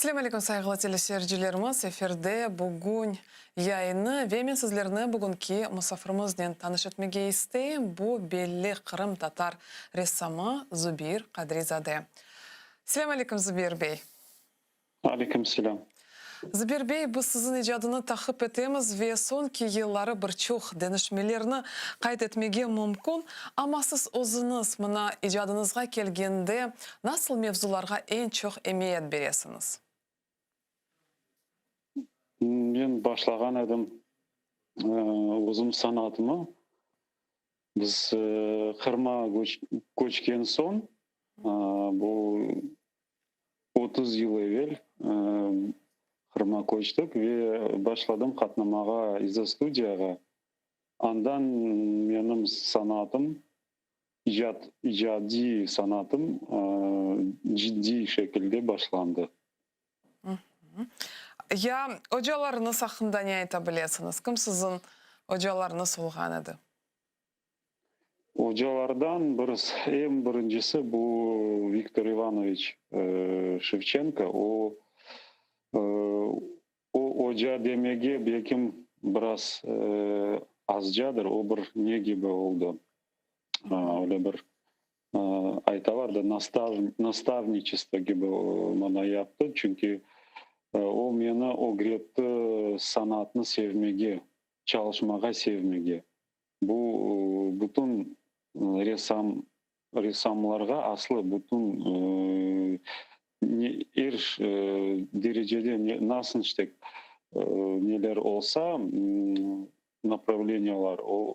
Selâm aleyküm, sayğılı teleseyircilerimiz! Efirde Bugün yayını ve men sizlerni bugünki musafirimiznen tanış etmege isteyim. Bu belli qırımtatar ressamı Zubir Qadri-zade. Selâm aleyküm, Zubir bey! Aleyküm selâm. Zubir bey, biz siziñ icadını taqip etemiz ve soñki yılları bir çoq deñişmelerni qayd etmege mümkün. Amma siz özüñiz mına icadıñızğa kelgende nasıl mevzularğa eñ çoq emiyet beresiñiz? Men başlağan edim özüm sanatımı. Biz Qırımğa köçken soñ, bu 30 yıl evel Qırımğa köçtik ve başladım qatnamağa izostudiyağa. Andan menim sanatım, icat, icadiy sanatım ciddiy şekilde başlandı. Ya ocalarıñız aqqında ne ayta bilesiñiz? Kim siziñ ocalarıñız olğan edi? Ocalardan bir, eñ birincisi bu Viktor İvanoviç Şevçenko. O, o oca demege belkim biraz azcadır, o bir ne kibi oldı, öyle bir aytalar da, nastavniçestvo kibi maña yaptı, çünki o meni ögretti sanatnı sevmege, çalışmağa sevmege. Bu bütün ressam, ressamlarğa, aslı bütün er derecede nasıl işte neler olsa, napravleniyalar, o,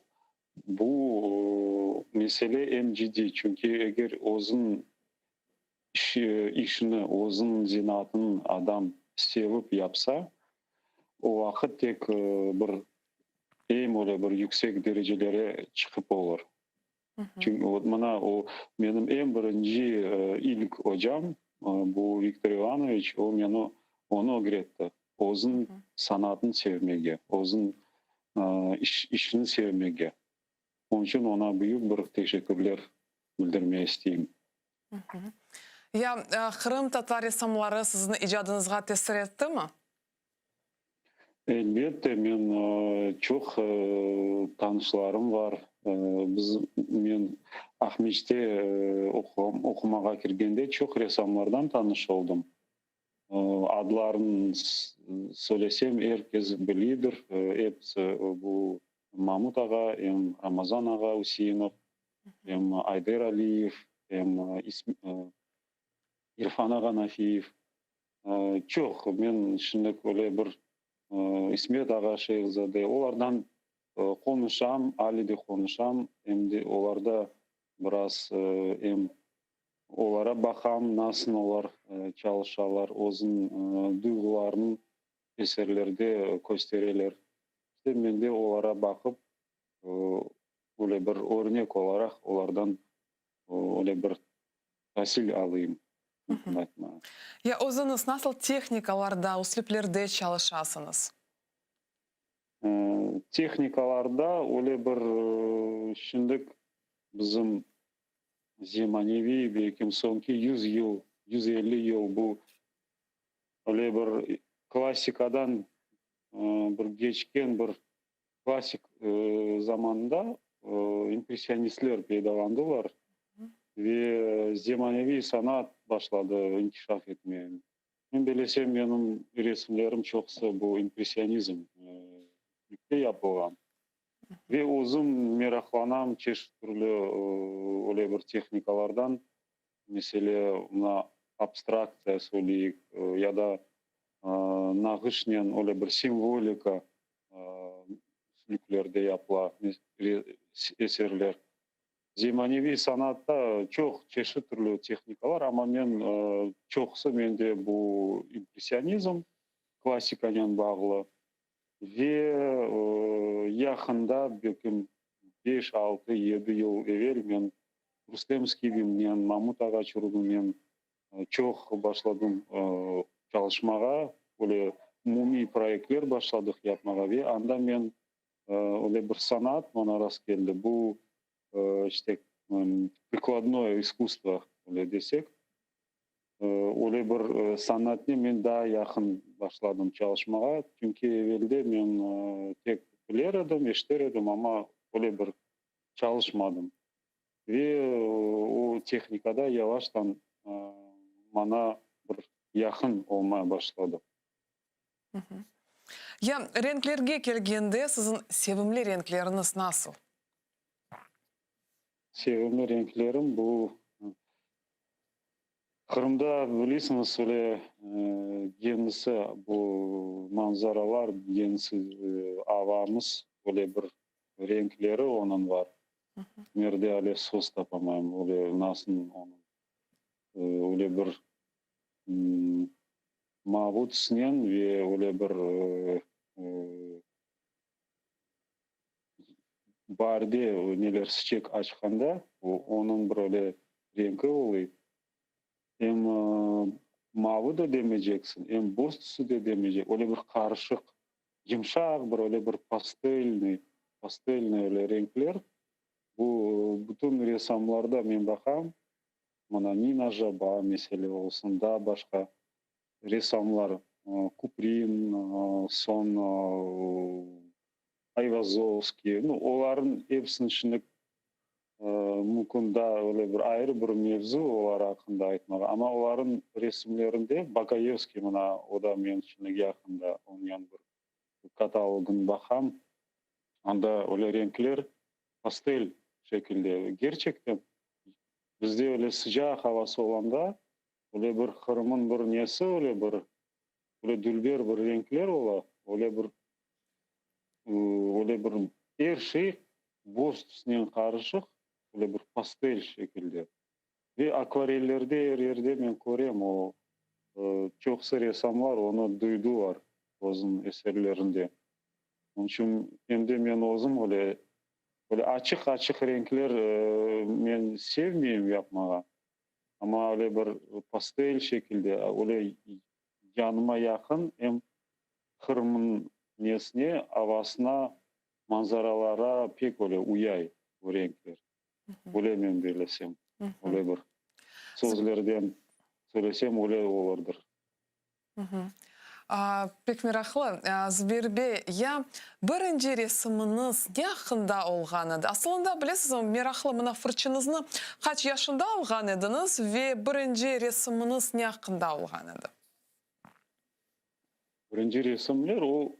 bu mesele eñ ciddiy, çünki eger özüñ işini, özüniñ zenaatını adam sevip yapsa, o vaqıt tek bir eñ böyle bir yüksek derecelere çıqıp olur. Çünki vot mına o menim eñ birinci ilk ocam, bu Viktor İvanoviç, o meni onı ögretti, özüniñ sanatını sevmege, özüniñ işini sevmege. Onıñ içün oña büyük bir teşekkürler bildirmege isteyim. Ya qırımtatar ressamları siziñ icadıñızğa tesir ettimi? Elbette, men çoq tanışlarım var. Biz, men Aqmescitte oqumağa kirgende çoq ressamlardan tanış oldım. Adlarını söylesem, er kes bilidir. Episi bu Mamut ağa, em Ramazan ağa Üseinov, em Ayder Aliyev, em İrfan ağa Nafiyev. Çoq, men şimdi öyle bir İsmet ağa Şeyhzade, olardan qonuşam, ali de qonuşam, em de olarda biraz em olara baqam, nasıl olar çalışalar, özüniñ duyğularını eserlerde köstereler. İşte men de olara baqıp, öyle bir örnek olaraq olardan öyle bir tasil alayım. Ya özüñiz nasıl tehnikalarda, üslüplerde çalışasıñız? Tehnikalarda öyle bir şimdik bizim zemaneviy, belkim soñki 100 yıl, 150 yıl bu öyle bir klassikadan bir keçken bir klassik zamanda impressionistler peydalandılar ve zemaneviy sanat başladı inkişaf etmeye. Men belesem, menim resimlerim çoqusı bu impressionizm üslüpte yapılğan. Ve özüm meraqlanam çeşit türlü öyle bir tehnikalardan, mesele, mına, abstraktsiya söyleyik, ya da nağışnen öyle bir simvolika üslüplerde yapıla eserler. Zemaneviy sanatta çoq çeşit türlü tehnikalar, amma men çoqusı mende bu impressionizm klassikanen bağlı. Ve yaqında, belkim beş, altı, yedi yıl evel men Rustem Skibinnen, Mamut ağa Çurlunen çoq başladım çalışmağa, öyle umumiy proyektler başladıq yapmağa ve anda men öyle bir sanat maña rastkeldi, bu işte prikladnoye iskusstvo, öyle desek. Öyle bir sanatnen men daa yaqın başladım çalışmağa, çünki evelde men tek biler edim, eşiter edim, amma öyle bir çalışmadım. Ve o tehnikada yavaştan maña bir yaqın olmaya başladı. Ya renklerge kelgende, siziñ sevimli renkleriñiz nasıl? Sevimli renklerim bu, Qırımda, bilesiñiz, öyle kendisi bu manzaralar, kendisi avamız, öyle bir renkleri onıñ bar. Merde ale söz tapamayım, öyle nasıl onıñ, öyle bir mavı tüsnen ve öyle bir Baarde neler sıçek açqanda, onıñ bir öyle renki oluy. Em mavı da demeyceksiñ, em boz tüsü de demeycek, öyle bir qarışıq, yımşaq bir öyle bir pastelnıy, pastelnıy öyle renkler. Bu bütün ressamlarda men baqam, mına Nina Jaba mesele olsun, daa başqa ressamlar, Kuprin, soñ Ayvazovskiy, nu, olarnıñ episiniñ şimdi mümkün daa öyle bir ayrı bir mevzu olar aqqında aytmağa, amma olarnıñ resimlerinde, Bogayevskiy mına, o da menim şimdi yaqında oñan bir katalogını baqam, anda öyle renkler pastel şekilde, gerçekten bizde öyle sıcaq avası olanda, öyle bir Qırımıñ bir nesi öyle bir Öyle dülber bir renkler ola, öyle bir, öyle bir er şey boz tüsnen qarışıq, öyle bir pastel şekilde. Ve akvarellerde er yerde men körem, o, çoqusı ressamlar onı duydular özüniñ eserlerinde. Onıñ içün em de men özüm öyle, öyle açıq-açıq renkler men sevmeyim yapmağa. Amma öyle bir pastel şekilde, öyle canıma yaqın, em Qırımnıñ nesine, avasına, manzaralara pek öyle uyay bu renkler. Öyle men bellesem, öyle bir sözlerden söylesem öyle olurdır. Pek meraqlı, Zubir bey, ya birinci resimiñiz ne aqqında olğan edi? Asılında, bilesizmi, meraqlı, mına fırçıñıznı qaç yaşında alğan ediñiz ve birinci resimiñiz ne aqqında olğan edi? Birinci resimler o,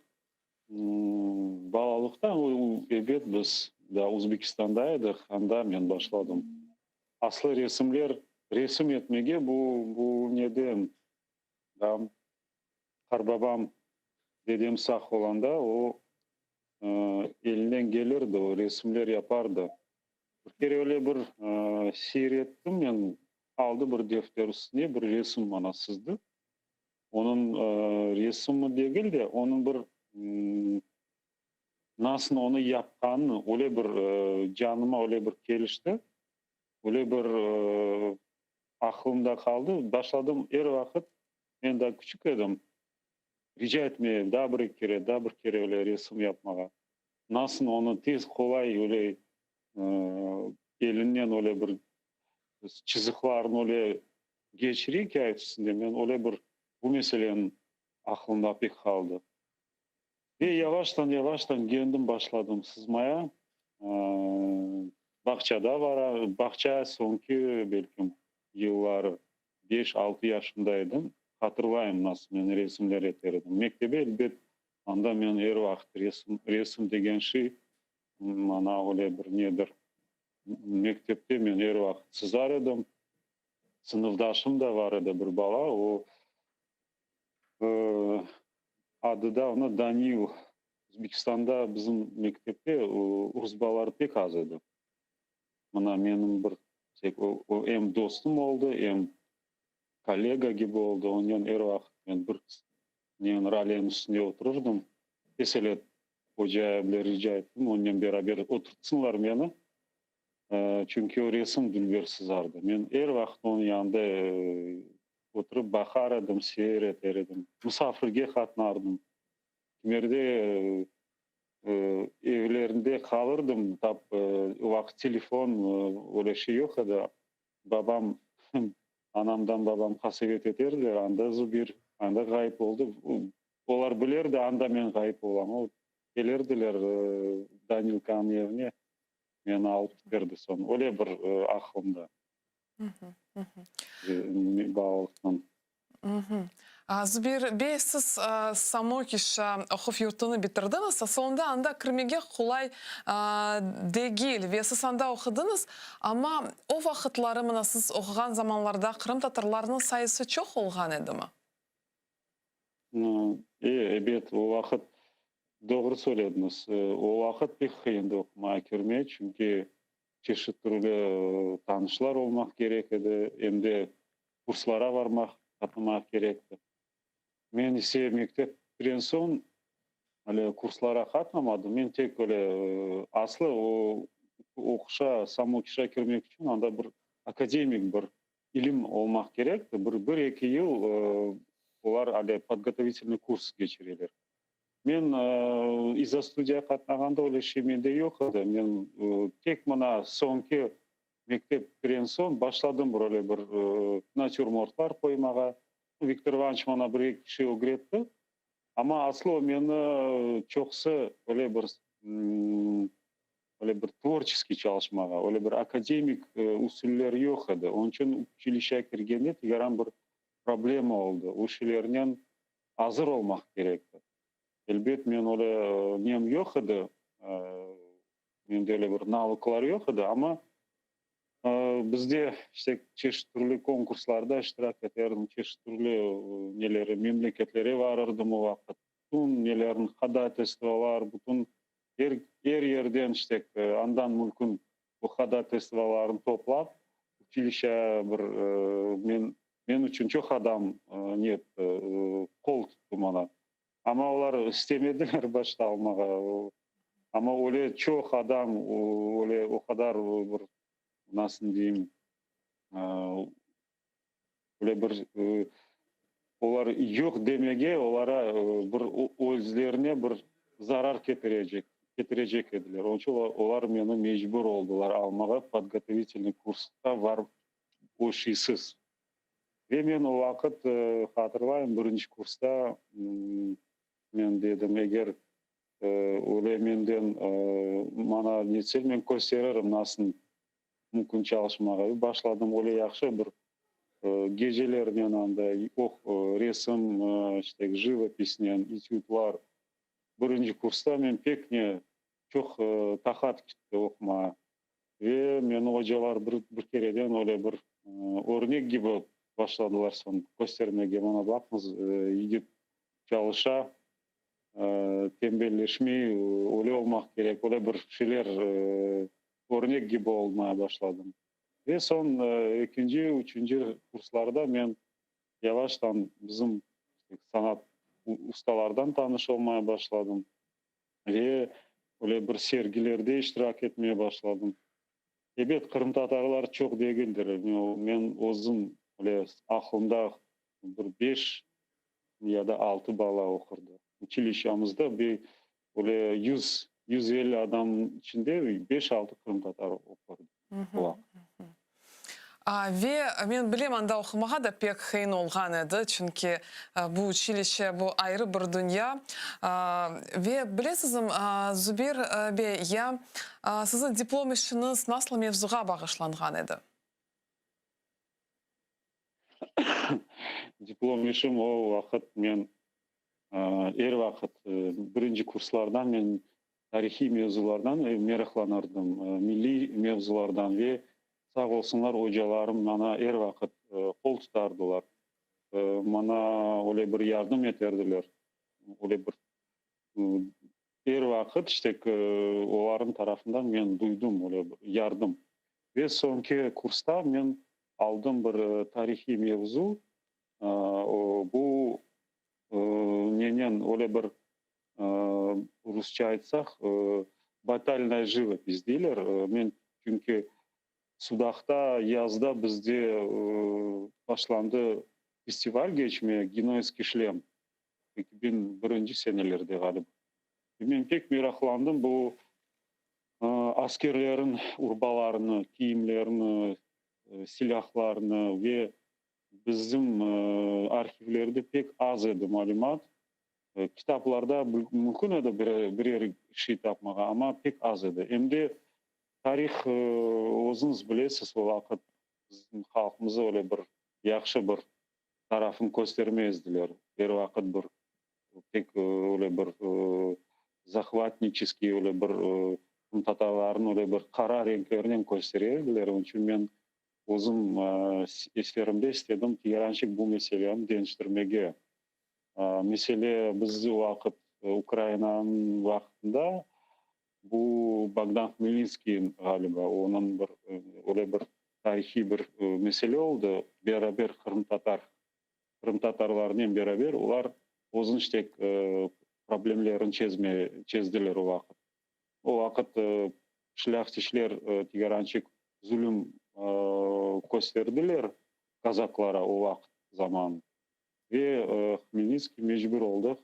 balalıqta, o, ebet, biz daa Özbekistanda edik, anda men başladım. Aslı resimler, resim etmege bu, bu neden, Dam, qarbabam, dedem sağ olanda o, elinden kelirdi, o resimler yapardı. Bir kere öyle bir seyir ettim men, aldı bir defter üstüne bir resim maña sızdı. Onıñ resimi degil de, onıñ bir nasıl onı yapqanı öyle bir canıma öyle bir kelişti, öyle bir Aqlımda qaldı, başladım er vaqıt, men daa küçük edim, rica etmeye, daa bir kere, daa bir kere öyle resim yapmağa. Nasıl onı tez, qolay öyle elinnen öyle bir çızıqlarnı öyle geçire kâğıt üstünde, men öyle bir bu meseleniñ aqlımda pek qaldı. Ve yavaştan, yavaştan kendim başladım sızmaya. Bağçada bara, bağça soñki, belkim, yılları, beş, altı yaşımda edim, hatırlayım nasıl men resimler eter edim. Mektebe, elbet, anda men er vaqıt resim, resim degen şey maña öyle bir nedir. Mektepte men er vaqıt sızar edim. Sınıfdaşım da bar edi bir bala, o, Adı da onı Danil. Özbekistanda bizim mektepte rus balaları pek az edi. Mına menim bir tek o em dostum oldı, em kollega kibi oldı. Onen er vaqıt men bir nen raleniñ üstünde oturırdım. Meselâ, ocaya bile rica ettim, onen beraber oturtsınlar meni. Çünki o resim dülber sızardı. Men er vaqıt onıñ yanında Oturıp baqar edim, seyir eter edim. Musafirge qatnardım. Kimerde evlerinde qalırdım, tap o vaqıt telefon, öyle şey yoq edi. Babam. Anamdan babam qasevet eterdiler, anda Zubir, anda ğayıp oldı. Olar bilerdi, anda men ğayıp olam. O, kelirdiler Danilkanıñ evine, meni alıp kiterdi soñ. Öyle bir aqlımda balalıqtan. Zubir bey, siz Samokişa oquv yurtunı bitirdiñiz, asılında anda kirmege qolay degil ve siz anda oqudıñız, amma o vaqıtları, mına siz oquğan zamanlarda qırımtatarlarnıñ sayısı çoq olğan edimi? E, ebet, o vaqıt, doğru söylediñiz, o vaqıt pek qıyındı oqumağa kirme, çünki çeşit türlü tanışlar olmaq kerek edi, em de kurslara barmaq, qatnamaq kerekti. Men ise mektep bitirgen soñ öyle kurslara qatnamadım, men tek öyle aslı o oquşa, samokişa kirmek içün anda bir akademik bir ilim olmaq kerek, bir, bir-eki yıl olar ale podgotovitelnıy kurs keçireler. Men izostudiyağa qatnağanda öyle şey mende yoq edi. Men tek mına soñki mektep bitirgen soñ başladım bir öyle bir natürmortlar qoymağa. Viktor İvanoviç maña bir-eki şey ögretti. Amma aslı o meni çoqusı öyle bir öyle bir tvorçeskiy çalışmağa, öyle bir akademik usuller yoq edi. Onıñ içün uçilişşege kirgende tekaran bir problema oldı. O şeylernen azır olmaq kerekti. Elbet, men öyle nem yoq edi, mende öyle bir navıklar yoq edi, amma bizde işte çeşit türlü konkurslarda iştirak eterdim, çeşit türlü nelere, memleketlere varırdım o vaqıt. Bütün nelerni, hodataystvolar, bütün Er, er yerden işte andan mümkün bu hodataystvolarnı toplap, uçilişşe bir men, men içün çoq adam ne etti, qol tuttı maña. Amma olar istemediler başta almağa. Amma öyle çoq adam, öyle o qadar bir, nasıl deyim, Öyle bir olar yoq demege, olara bir özlerine bir zarar ketirecek, ketirecek ediler. Onıñ içün olar meni mecbur oldılar almağa podgotovitelnıy kursqa var o şeysiz. Ve men o vaqıt hatırlayım, birinci kursta men dedim, eger öyle menden maña netse, men kösteririm nasıl mümkün çalışmağa. Başladım öyle yahşı bir gecelernen anda oq, resim, işte, jivopisnen, etüdlar. Birinci kursta men pek ne çoq taqat kitti oqumağa. Ve meni ocalar bir, bir kereden öyle bir örnek kibi başladılar soñ köstermege. Mana baqıñız, yigit çalışa, tenbelleşmey, öyle olmaq kerek, öyle bir şeyler örnek kibi olmaya başladım. Ve soñ ekinci, üçünci kurslarda men yavaştan bizim sanat ustalardan tanış olmaya başladım ve öyle bir sergilerde iştirak etmeye başladım. Ebet, qırımtatarlar çoq degildir. Men özüm öyle aqlımda bir beş ya da altı bala oqurdı. Uçilişşamızda bir öyle yüz, 150 adam içinde beş-altı qırımtatar oqurdı o vaqıt. Ve men bilem, anda oqumağa da pek qıyın olğan edi, çünki bu uçilişşe, bu ayrı bir dünya. Ve bilesizmi, Zubir bey, ya siziñ diplom işiñiz nasıl mevzuğa bağışlanğan edi? Diplom işim o vaqıt men er vaqıt birinci kurslardan men tarihiy mevzulardan meraqlanırdım, milliy mevzulardan ve sağ olsunlar ocalarım maña er vaqıt qol tutardılar, maña öyle bir yardım eterdiler, öyle bir er vaqıt işte olarnıñ tarafından men duydım öyle bir yardım. Ve soñki kursta men aldım bir tarihiy mevzu, bu nenen öyle bir rusça aytsaq, batalnaya живопись deyler. Men çünki Sudaqta yazda bizde başlandı festival keçme, Ginoyskiy şlem, 2001 senelerde ğaliba. Men pek meraqlandım bu askerlerin urbalarını, kiyimlerini, silâhlarını ve. Bizim arhivlerde pek az edi malümat. Kitaplarda mümkün edi birer şey tapmağa, amma pek az edi. Em de tarih, özüñiz bilesiz, o vaqıt bizim halqımızı öyle bir yahşı bir tarafını köstermezdiler. Er vaqıt bir pek öyle bir zahvatniçeskiy, öyle bir qırımtatarlarnı öyle bir qara renklernen köstere ediler. Onıñ içün men özüm eserimde istedim Tegerançik bu meseleni deñiştirmege. Mesele biz o vaqıt Ukrainanıñ vaqtında bu Bogdan Hmelnitskiy ğaliba, onıñ bir öyle bir tarihiy bir mesele oldı, beraber qırımtatar qırımtatarlarnen beraber olar özünçtek problemlerini çezme çezdiler o vaqıt. O vaqıt şlâhtiçler Tegerançik zulüm kösterdiler kazaklara o vaqıt zaman ve Hmelnitskiy mecbur oldı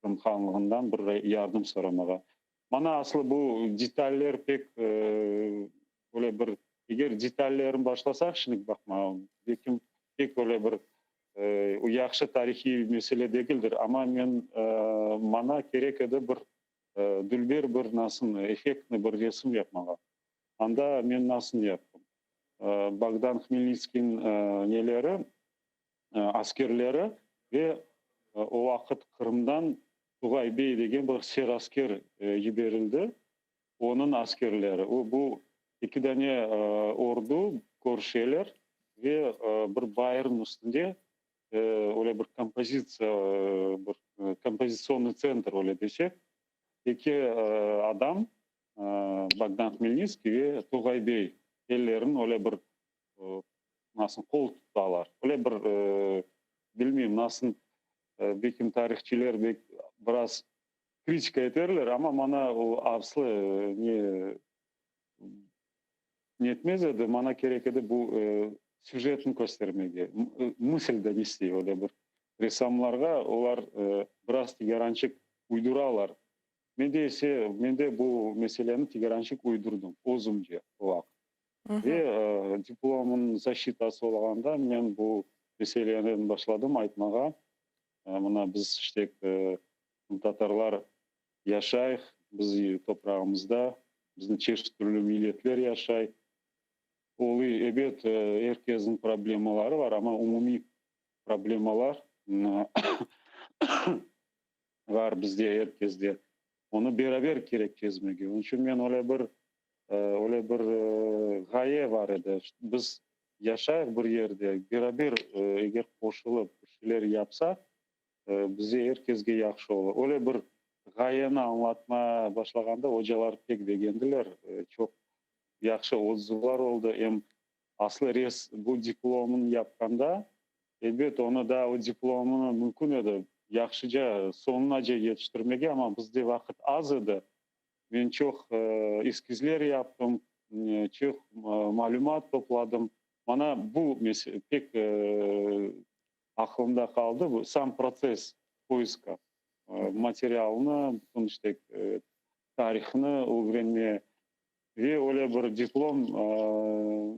Qırım hanlığından bir yardım soramağa. Mana aslı bu detaller pek öyle bir, eger detallerini başlasaq şimdi baqmağa, belkim pek öyle bir yahşı tarihiy mesele degildir, amma men mana kerek edi bir dülber bir nasıl effektnıy bir resim yapmağa. Anda men nasıl yaptım? Bogdan Hmelnitskiyniñ neleri, askerleri ve o vaqıt Qırımdan Tuğay bey degen bir serasker yiberildi, onıñ askerleri. O, bu eki dane ordu körüşeler ve bir bayırnıñ üstünde öyle bir kompozitsiya, bir kompozitsionnıy tsentr öyle desek, eki adam, Bogdan Hmelnitskiy ve Tuğay bey ellerini öyle bir nasıl qol tutalar. Öyle bir, bilmeyim, nasıl, belkim tarihçiler bek biraz kritika eterler, amma mana o aslı ne netmez edi, mana kerek edi bu süjetni köstermege, mısl donesti öyle bir ressamlarğa, olar biraz tigerançik uyduralar. Mende ise, mende bu meseleni tigerançik uydurdım, özümce o vaqıt. Ve diplomnıñ zaşçitası olğanda men bu meseleni başladım aytmağa. Mına biz işte qırımtatarlar yaşayıq, biz toprağımızda, bizni çeşit türlü milletler yaşay. Oluy, ebet, er kesniñ problemaları bar, amma umumiy problemalar bar bizde, er kesde. Onı beraber kerek çezmege. Onıñ içün men öyle bir, öyle bir ğaye bar edi, biz yaşayıq bir yerde, beraber eger qoşulıp bir şeyler yapsaq, bize er kesge yahşı olur. Öyle bir ğayeni añlatma başlağanda ocalar pek begendiler, çoq yahşı otzıvlar oldı. Em aslı res bu diplomını yapqanda, elbet, onı daa o diplomını mümkün edi yahşıca soñunace yetiştirmege, amma bizde vaqıt az edi. Men çoq eskizler yaptım, çoq malümat topladım. Mana bu pek aqlımda qaldı, bu sam protsess poiska, materialnı, bütün işte tarihnı ögrenme ve öyle bir diplom,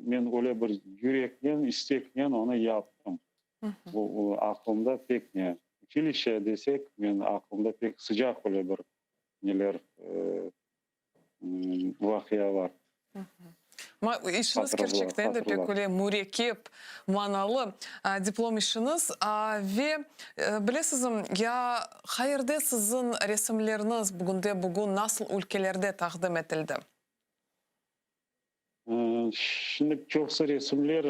men öyle bir yüreknen, isteknen onı yaptım. Bu aqlımda pek ne, uçilişçe desek, men aqlımda pek sıcaq öyle bir neler vaqialar. İşiñiz kerçekten de pek öyle mürekkep, manalı diplom işiñiz. Ve bilesizmi, ya qayerde siziñ resimleriñiz bugünde-bugün nasıl ülkelerde taqdim etildi? Şimdi çoqusı resimler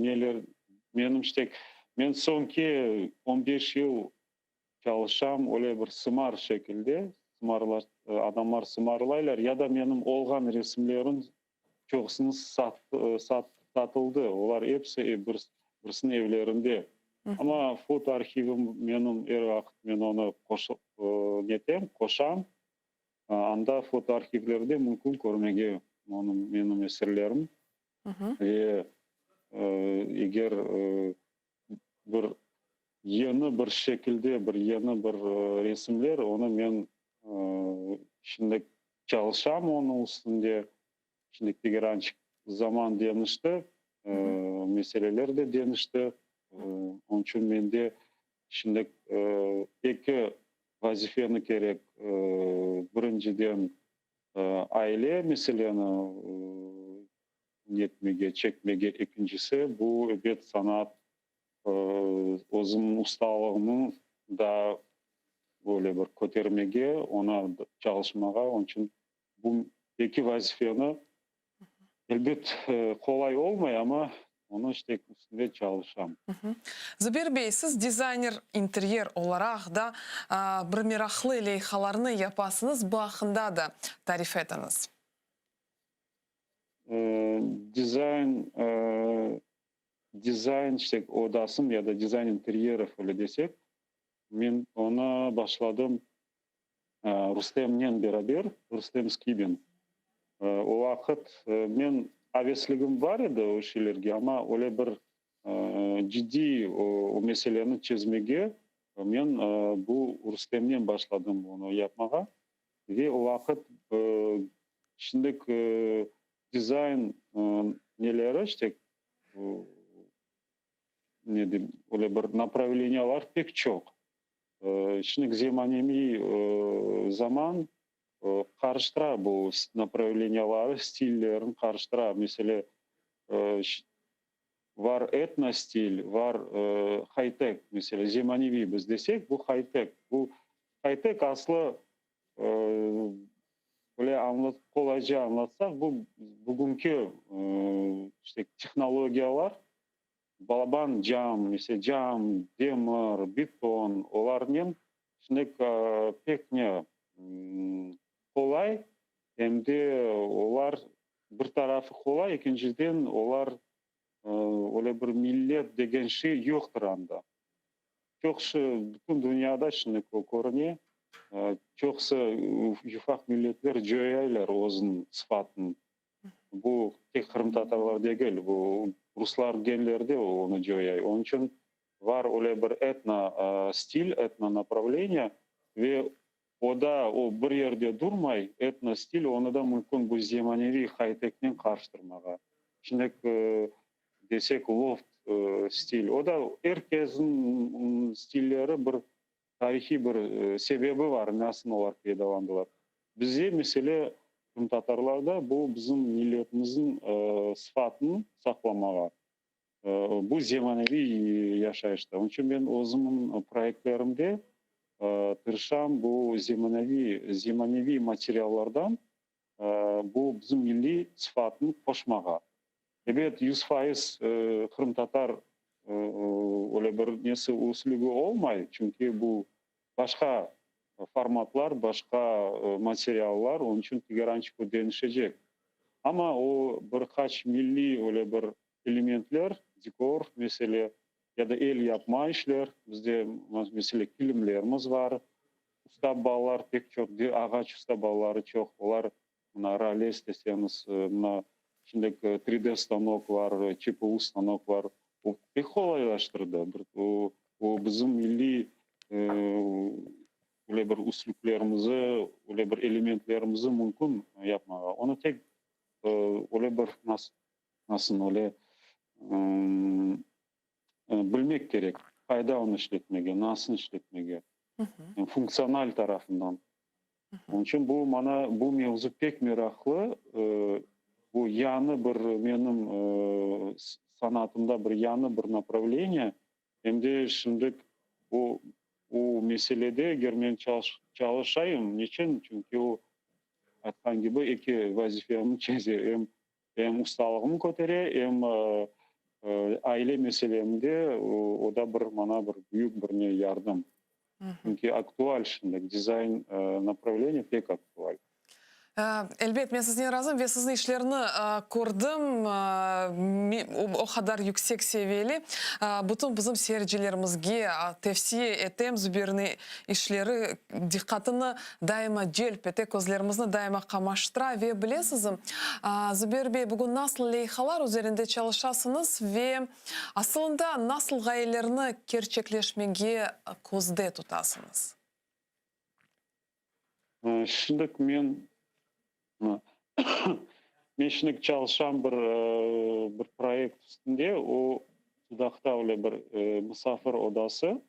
neler menim işte men soñki on beş yıl çalışam öyle bir sımar şekilde, sımarlar, adamlar sımarlaylar ya da menim olğan resimlerim çoqusını satıldı, olar episi birisiniñ evlerinde. Amma foto arhivim menim er vaqıt men onı netem, qoşam. Anda foto arhivlerde mümkün körmege onıñ menim eserlerim. Ve eger bir yeni bir şekilde, bir yeni bir resimler, onı men şimdi çalışam onıñ üstünde. Şimdi Tegerançıq zaman deñişti. Meseleler de deñişti. Onıñ içün mende şimdi eki vazifeni kerek, birinciden, aile meseleni netmege, çekmege, ekincisi, bu, ebet, sanat, özümniñ ustalığımnı daa böyle bir kötermege, oña çalışmağa, onıñ içün Bu eki vazifeni, elbet, qolay olmay, amma onı işte üstünde çalışam. Zuber bey, siz dizayner interyer olaraq da bir meraqlı leyhalarnı yapasıñız, bu aqqında da tarif etiñiz. Dizayn, dizayn işte odasın ya da dizayn interyerov öyle desek, men onı başladım Rustemnen beraber, Rustem Skibin. O vaqıt men avesligim bar edi o şeylerge, amma öyle bir ciddiy o meseleni çezmege men bu Rustemnen başladım onı yapmağa. Ve o vaqıt şimdik dizayn neleri, işte, ne deyim, öyle bir napravleniyalar pek çoq. Şimdiki zemaneviy zaman qarıştıra bu napravleniyaları, stillerini qarıştıra. Mesele, var etno stil, var haytek, mesele, zemaneviy biz desek, bu haytek. Bu haytek aslı, böyle qolayca añlatsaq, bu bugünki işte tehnologiyalar, Balaban cam, mesela, cam, demir, beton, olarnen şimdi pek ne qolay, em de olar bir tarafı qolay, ekinciden olar öyle bir millet degen şey yoqtır anda. Çoqusı bütün dünyada şimdi körüne, çoqusı ufaq milletler coyaylar özüniñ sıfatını. Bu tek qırımtatarlar degil, bu ruslar genlerde onı coyay. Onıñ içün var öyle bir etno stil, etno napravleniye ve o da o bir yerde durmay, etno stil, onı da mümkün bu zemaneviy hayteknen qarıştırmağa. Şimdi desek loft stil, o da er kesniñ stilleri bir Tarihiy bir sebebi var, nasıl olar peydalandılar. Bizde mesele, qırımtatarlarda, bu bizim milletimizniñ sıfatını saqlamağa, bu zemaneviy yaşayışta. Onıñ içün men özümniñ proyektlerimde tırışam bu zemaneviy zemaneviy materiallardan bu bizim milliy sıfatnı qoşmağa. Ebet, 100% qırımtatar öyle bir nesi, üslübi olmay, çünki bu başqa formatlar, başqa materiallar, onıñ içün tigerançıq o deñişecek. Amma o bir qaç milliy öyle bir elementler, dekor, mesele, ya da el yapma işler, bizde, mesele, kilimlerimiz bar, usta balalar pek çoq, ağaç usta balaları çoq, olar Mına rales deseñiz, mına şimdiki 3D stanok var, ÇPU stanok var. O pek qolaylaştırdı. Bir o, o bizim milliy öyle bir üslüplerimizi, öyle bir elementlerimizi mümkün yapmağa. Onı tek öyle bir nasıl, nasıl öyle bilmek kerek, qayda onı işletmege, nasıl işletmege, funktsional tarafından. Onıñ içün bu maña bu mevzu pek meraqlı, bu yañı bir menim sanatımda bir yañı bir napravleniye, em de şimdik o o meselede eger men çalışayım, niçün? Çünki o, aytqan kibi, eki vazifemni çeze, em em ustalığımı kötere, em aile meselemde o da bir maña bir büyük bir ne yardım. Çünki aktual şimdi, dizayn napravleniye pek aktual. Elbet, men siznen razım ve siziñ işlerni kördim, o qadar yüksek seviyeli. Bütün bizim seyircilerimizge tevsiye etem, Züberniñ işleri diqqatını daima celp ete, közlerimizni daima qamaştıra. Ve bilesizmi, Züber bey, bugün nasıl leyhalar üzerinde çalışasıñız ve asılında nasıl ğayelerni kerçekleşmege közde tutasıñız? Şimdi men. Men şimdi çalışam bir bir proyekt üstünde, o Sudaqta öyle bir musafir odası.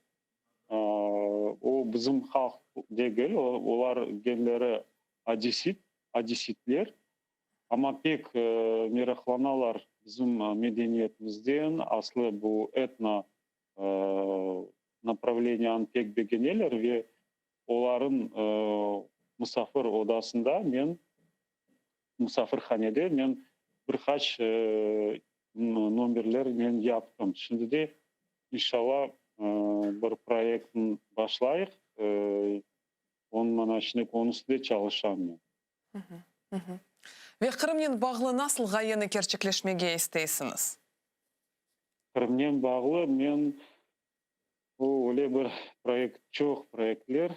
O bizim halq degil, olar genleri odessit, odessitler, amma pek meraqlanalar bizim medeniyetimizden, aslı bu etno направleniyanı pek begeneler ve olarıñ musafir odasında men, musafirhanede men bir qaç nomerler men yaptım. Şimdi de, inşalla, bir proyektni başlayıq, onıñ mana şimdi onıñ üstünde çalışam men. Ve Qırımnen bağlı nasıl ğayeni kerçekleşmege isteysiñiz? Qırımnen bağlı men o öyle bir proyekt, çoq proyektler.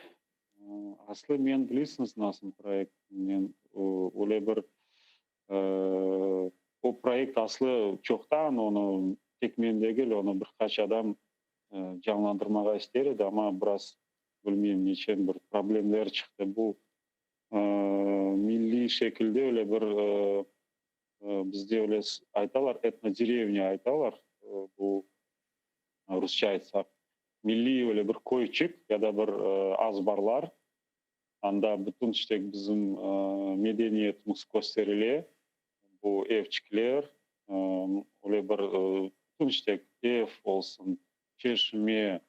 Aslı men bilesiñiz nasıl proyekt, men öyle bir o proyekt aslı çoqtan, onı tek men degil, onı bir qaç adam canlandırmağa ister edi, amma biraz bilmeyim neçün bir problemler çıqtı. Bu milliy şekilde öyle bir bizde öyle aytalar, этнодеревня aytalar, bu rusça aytsaq, milliy öyle bir köyçik ya da bir azbarlar, anda bütün işte bizim medeniyetimiz kösterile, bu evçikler, öyle bir bütün işte ev olsun, çeşme,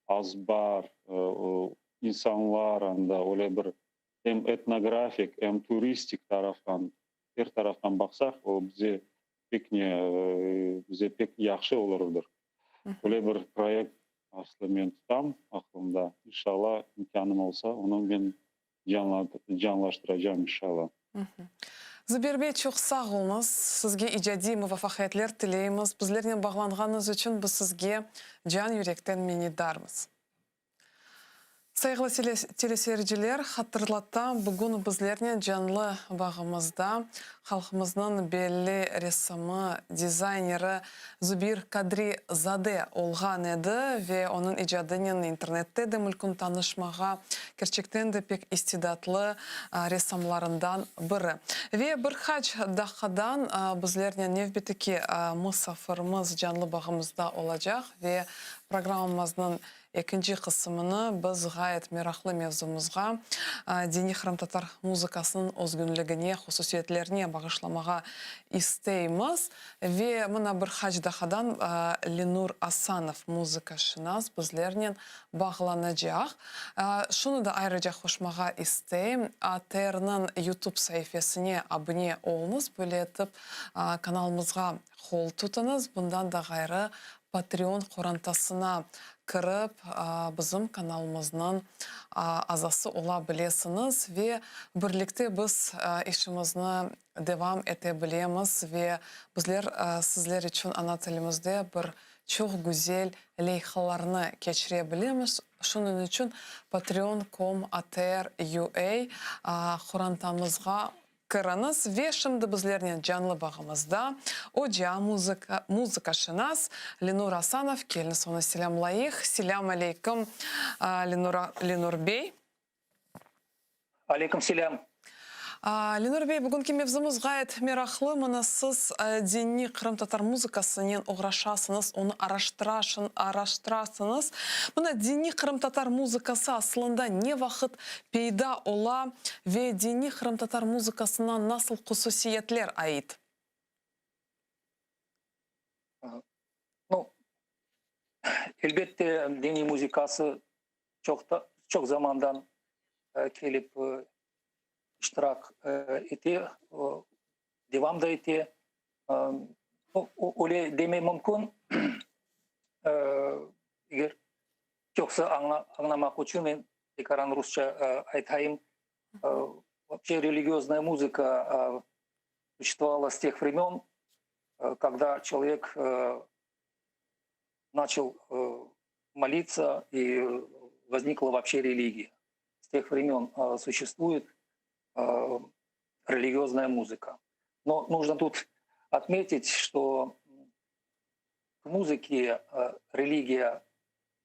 azbar, insanlar anda öyle bir em etnografik, em turistik taraftan, er taraftan baqsaq, o bize pek ne, bize pek yahşı olurdır. Öyle bir proyekt aslı men tutam aqlımda. İnşalla, imkânım olsa, onı men canlaştıracağım, inşalla. Zuber bey, çoq sağ oluñız. Sizge icadiy muvafaqiyetler tileymiz. Bizlernen bağlanğanıñız içün biz sizge can yürekten minnetdarmız. Sayğılı teleseyirciler, hatırlatam, bugün bizlernen canlı bağımızda halqımıznıñ belli ressamı, dizayneri Zubir Kadri-zade olğan edi ve onıñ icadınen internette de mülkün tanışmağa, kerçekten de pek istidatlı ressamlarından biri. Ve bir qaç daqqadan bizlernen nevbetteki musafirimiz canlı bağımızda olacaq ve programmamıznıñ Ekinci qısımını biz ğayet meraqlı mevzumızğa, diniy qırımtatar muzıkasınıñ özgünligine, hususiyetlerine bağışlamağa isteymiz. Ve mına bir qaç daqadan Lenur Asanov, muzıkaşınas, bizlernen bağlanacaq. Şunı da ayrıca qoşmağa isteyim, ATR-niñ YouTube saifesine abune oluñız, böyle etip kanalımızğa qol tutıñız. Bundan da ğayrı, Patreon qorantasına kirip, bizim kanalımıznıñ azası ola bilesiñiz ve birlikte biz işimizni devam ete bilemiz ve bizler sizler içün ana tilimizde bir çoq güzel leyhalarnı keçire bilemiz. Şunıñ içün patreon com atr ua qorantamızğa Kiriñiz ve şimdi bizlernen canlı bağımızda oca, muzıka, muzıkaşınas Lenur Asanov, keliñiz onı selâmlayıq. Selâm aleyküm, Lenur, Lenur bey. Aleyküm selâm. Lenur bey, bugünki mevzumız ğayet meraqlı. Mına siz diniy qırımtatar muzıkasınen oğraşasıñız, onı araştırasıñız. Mına diniy qırımtatar muzıkası aslında ne vaqıt peyda ola ve diniy qırımtatar muzıkasına nasıl hususiyetler ait? Nu, elbette, diniy muzıkası çoq çoq zamandan kelip iştirak ete, devam da ete. Öyle demek mümkün, eger çoqsa añlamaq içün men tekaran rusça aytayım. Вообще религиозная музыка существовала с тех времен, когда человек начал молиться и возникла вообще религия. С тех времен существует религиозная музыка. Но нужно тут отметить, что к музыке религия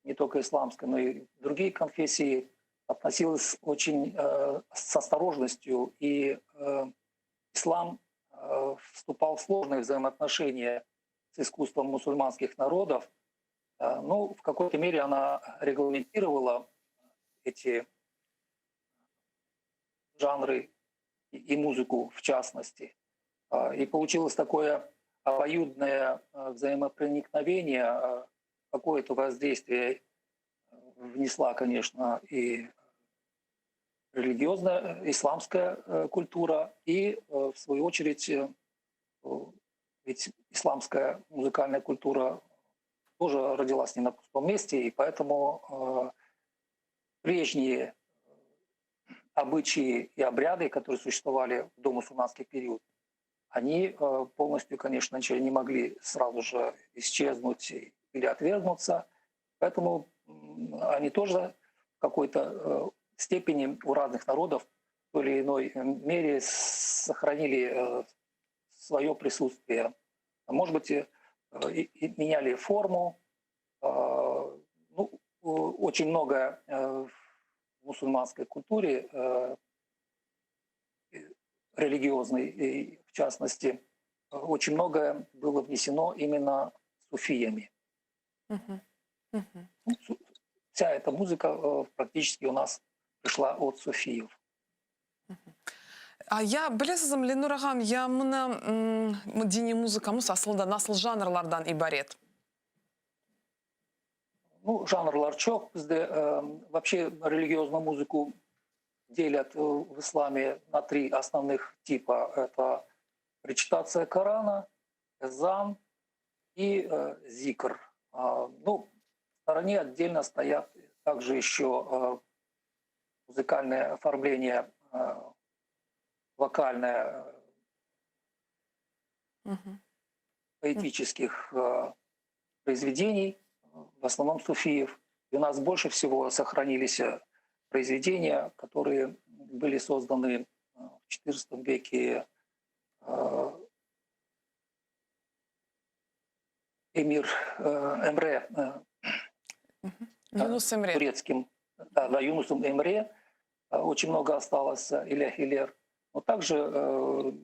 не только исламская, но и другие конфессии относилась очень с осторожностью. И ислам вступал в сложные взаимоотношения с искусством мусульманских народов. Ну, в какой-то мере она регламентировала эти жанры и музыку в частности. И получилось такое обоюдное взаимопроникновение, какое-то воздействие внесла, конечно, и религиозная исламская культура, и, в свою очередь, ведь исламская музыкальная культура тоже родилась не на пустом месте, и поэтому прежние обычаи и обряды, которые существовали в домусульманский период, они полностью, конечно, не могли сразу же исчезнуть или отвергнуться. Поэтому они тоже в какой-то степени у разных народов в той или иной мере сохранили свое присутствие. Может быть, и меняли форму. Ну, очень много в мусульманской культуре, религиозной, и в частности, очень многое было внесено именно суфиями. Ну, вся эта музыка практически у нас пришла от суфиев. A, ya bilesizmi, Lenur ağam, ya mına diniy muzıkamız asılında nasıl janrlardan ibaret? Ну, janrlar çoq. Bizde вообще религиозную музыку делят в исламе на три основных типа. Это речитация Корана, эзан и зикр. Ну, в стороне отдельно стоят также еще музыкальное оформление, вокальное поэтических произведений, в основном суфиев. И у нас больше всего сохранились произведения, которые были созданы в XIV веке эмир Эмре, Юнус Эмре. турецким, да, да, Юнусом Эмре. Очень много осталось иляхилер. Но также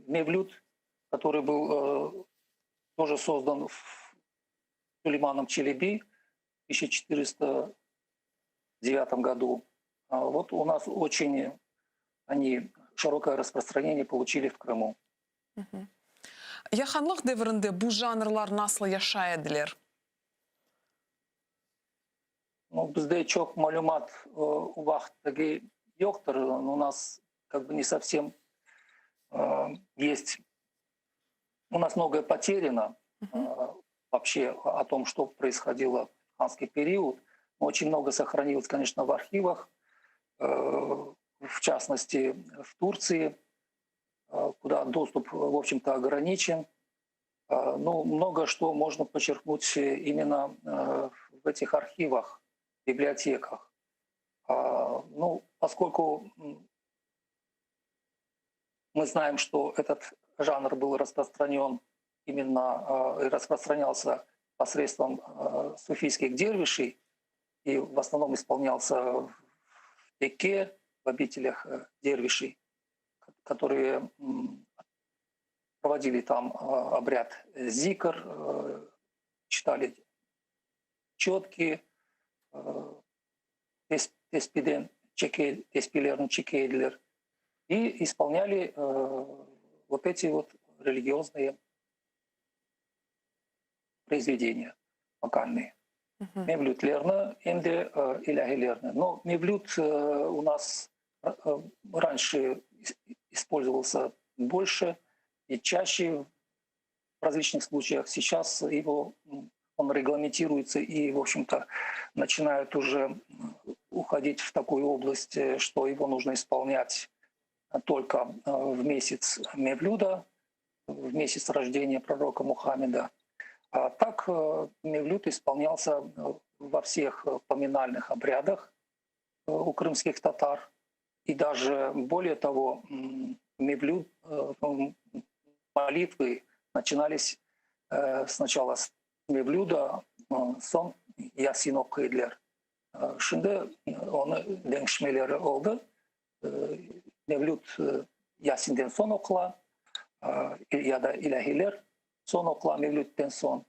Мевлюд, который был тоже создан Сулейманом Челеби в 1409 году. Вот у нас очень они широкое распространение получили в Крыму. Ya hanlıq devirinde bu janrlar nasıl yaşay ediler? Ну, bizde çoq malümat o vaqıttaki yoqtır. У нас как бы не совсем есть. У нас многое потеряно вообще о том, что происходило в ханский период. Очень много сохранилось, конечно, в архивах, в частности, в Турции, куда доступ, в общем-то, ограничен. Но много что можно почерпнуть именно в этих архивах, библиотеках. Ну, поскольку мы знаем, что этот жанр был распространен именно и распространялся посредством суфийских дервишей и в основном исполнялся в теке, в обителях дервишей, которые проводили там обряд зикр, читали четки, tespiden tespilerni çeke ediler и исполняли вот эти вот религиозные произведения вокальные. Mevlütlerni em de ilâhilerni. Но мевлюд у нас раньше использовался больше и чаще в различных случаях. Сейчас его, он регламентируется и, в общем-то, начинает уже уходить в такую область, что его нужно исполнять только в месяц Мевлюда, в месяц рождения пророка Мухаммеда. А так Мевлюд исполнялся во всех поминальных обрядах у крымских татар. И даже более того, Мевлюд, молитвы начинались сначала с Mevlüda, soñ Yasin oquy ediler. Şimdi onı deñişmeleri oldı. Mevlüd Yasinden soñ oqula. Ya da ilâhiler soñ oqula, mevlütten soñ.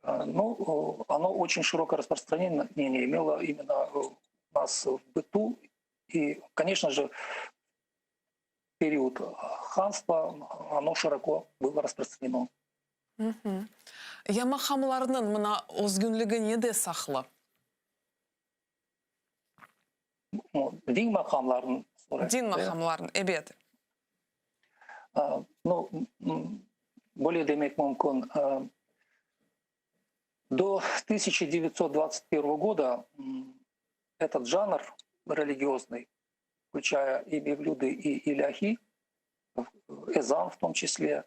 Ну, оно очень широкое распространение имело именно у нас в быту. И, конечно же, в период ханства оно широко было распространено. Ya maqamlarnıñ mına özgünligi nede saqlı? Din maqamlarınıñ soraysız? Din maqamlarınıñ, ebet. Nu, böyle demek mümkün, do 1921 года этот жанр религиозный, включая и мевлюды, и иляхи, эзан в том числе,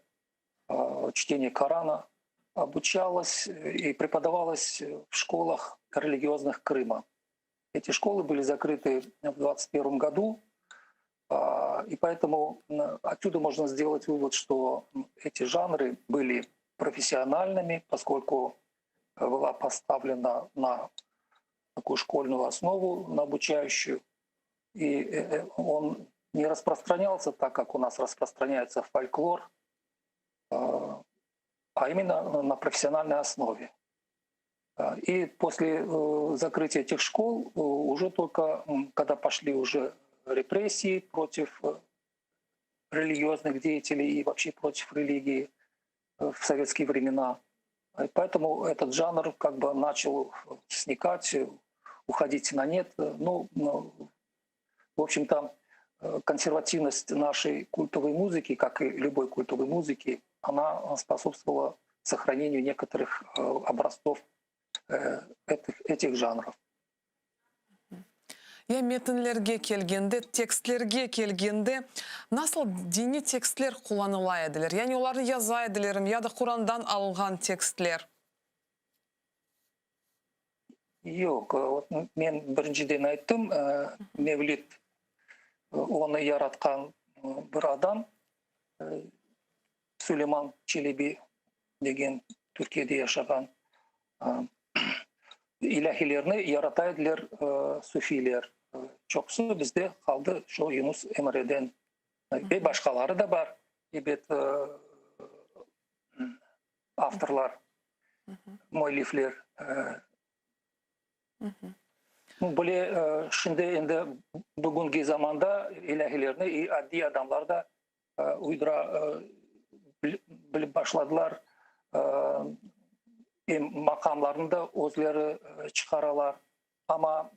чтение Корана, обучалось и преподавалось в школах религиозных Крыма. Эти школы были закрыты в 21 году, и поэтому отсюда можно сделать вывод, что эти жанры были профессиональными, поскольку была поставлена на такую школьную основу, на обучающую. И он не распространялся так, как у нас распространяется фольклор, а именно на профессиональной основе. И после закрытия этих школ, уже только когда пошли уже репрессии против религиозных деятелей и вообще против религии в советские времена, поэтому этот жанр как бы начал сникать, уходить на нет. Ну, в общем-то, консервативность нашей культовой музыки, как и любой культовой музыки, она способствовала сохранению некоторых образцов этих жанров. Ya metinlerge kelgende, tekstlerge kelgende, nasıl diniy tekstler qullanıla ediler? Yani olarnı yaza edilermi ya da Qurandan alınğan tekstler? Yoq, men birinciden ayttım, Mevlid onı yaratqan bir adam, Suleyman Çelebi degen Türkiyede yaşağan. İlâhilerni yarata ediler sufiyler. Çoqusı bizde qaldı şu Yunus Emreden. Ve başqaları da bar, ebet, avtorlar, müellifler. Böyle şimdi endi bugünki zamanda ilâhilerni adiy adamlar da uydura bilip başladılar, em maqamlarnı da özleri çıqaralar. Amma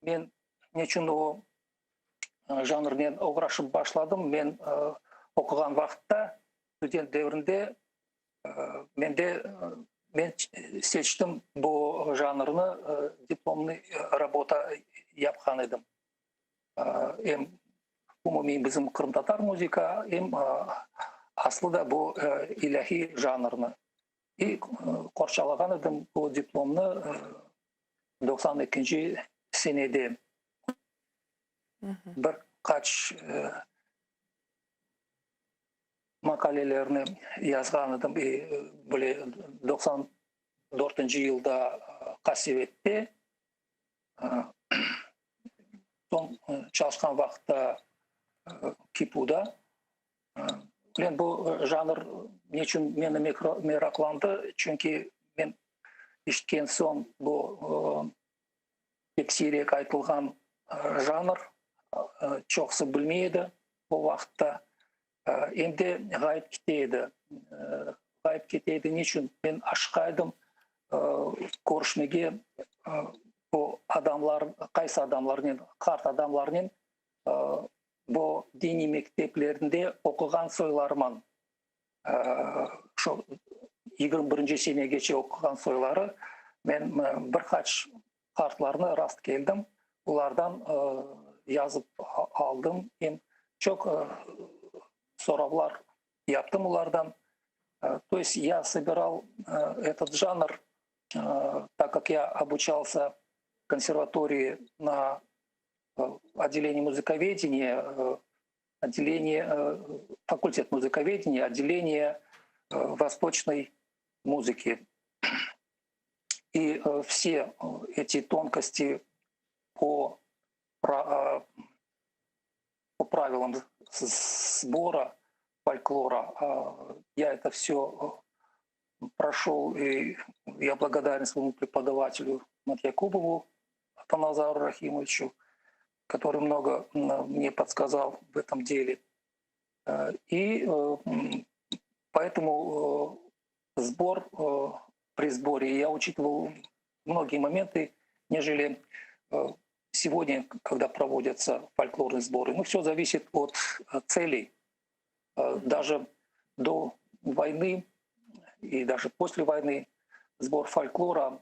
men neçün o janrnen oğraşıp başladım, men oquğan vaqıtta, student devrinde mende men seçtim bu janrnı, diplomnıy rabota yapqan edim. Em umumiy bizim qırımtatar muzika, em aslı da bu ilâhiy janrnı. İ qorçalağan edim bu diplomnı 92-nci senede. Bir qaç maqalelerni yazğan edim, böyle 94-nci yılda Qasevette, soñ çalışqan vaqıtta KİPUda. Men bu janr neçün meni meraqlandı, çünki men eşitken soñ bu pek siyrek aytılğan janr, çoqusı bilmey edi o vaqıtta, em de ğayıp kete edi. Ğayıp kete edi neçün? Men aşıqa edim körüşmege bu adamlar, qaysı adamlarnen, qart adamlarnen, bu diniy mekteplerinde oquğan soylarıman, şu 21-nci senegece oquğan soyları, men bir qaç qartlarnı rast keldim, olardan yazıp aldım, em çoq soravlar yaptım olardan. То есть я собирал этот жанр, так как я обучался в консерватории на отделении музыковедения, отделение, факультет музыковедения, отделение восточной музыки. И все эти тонкости по правилам сбора, по фольклора. Я это все прошел, и я благодарен своему преподавателю Матьякубову Атаназару Рахимовичу, который много мне подсказал в этом деле. И поэтому сбор, при сборе я учитывал многие моменты, нежели сегодня, когда проводятся фольклорные сборы. Ну, все зависит от целей. Даже до войны и даже после войны сбор фольклора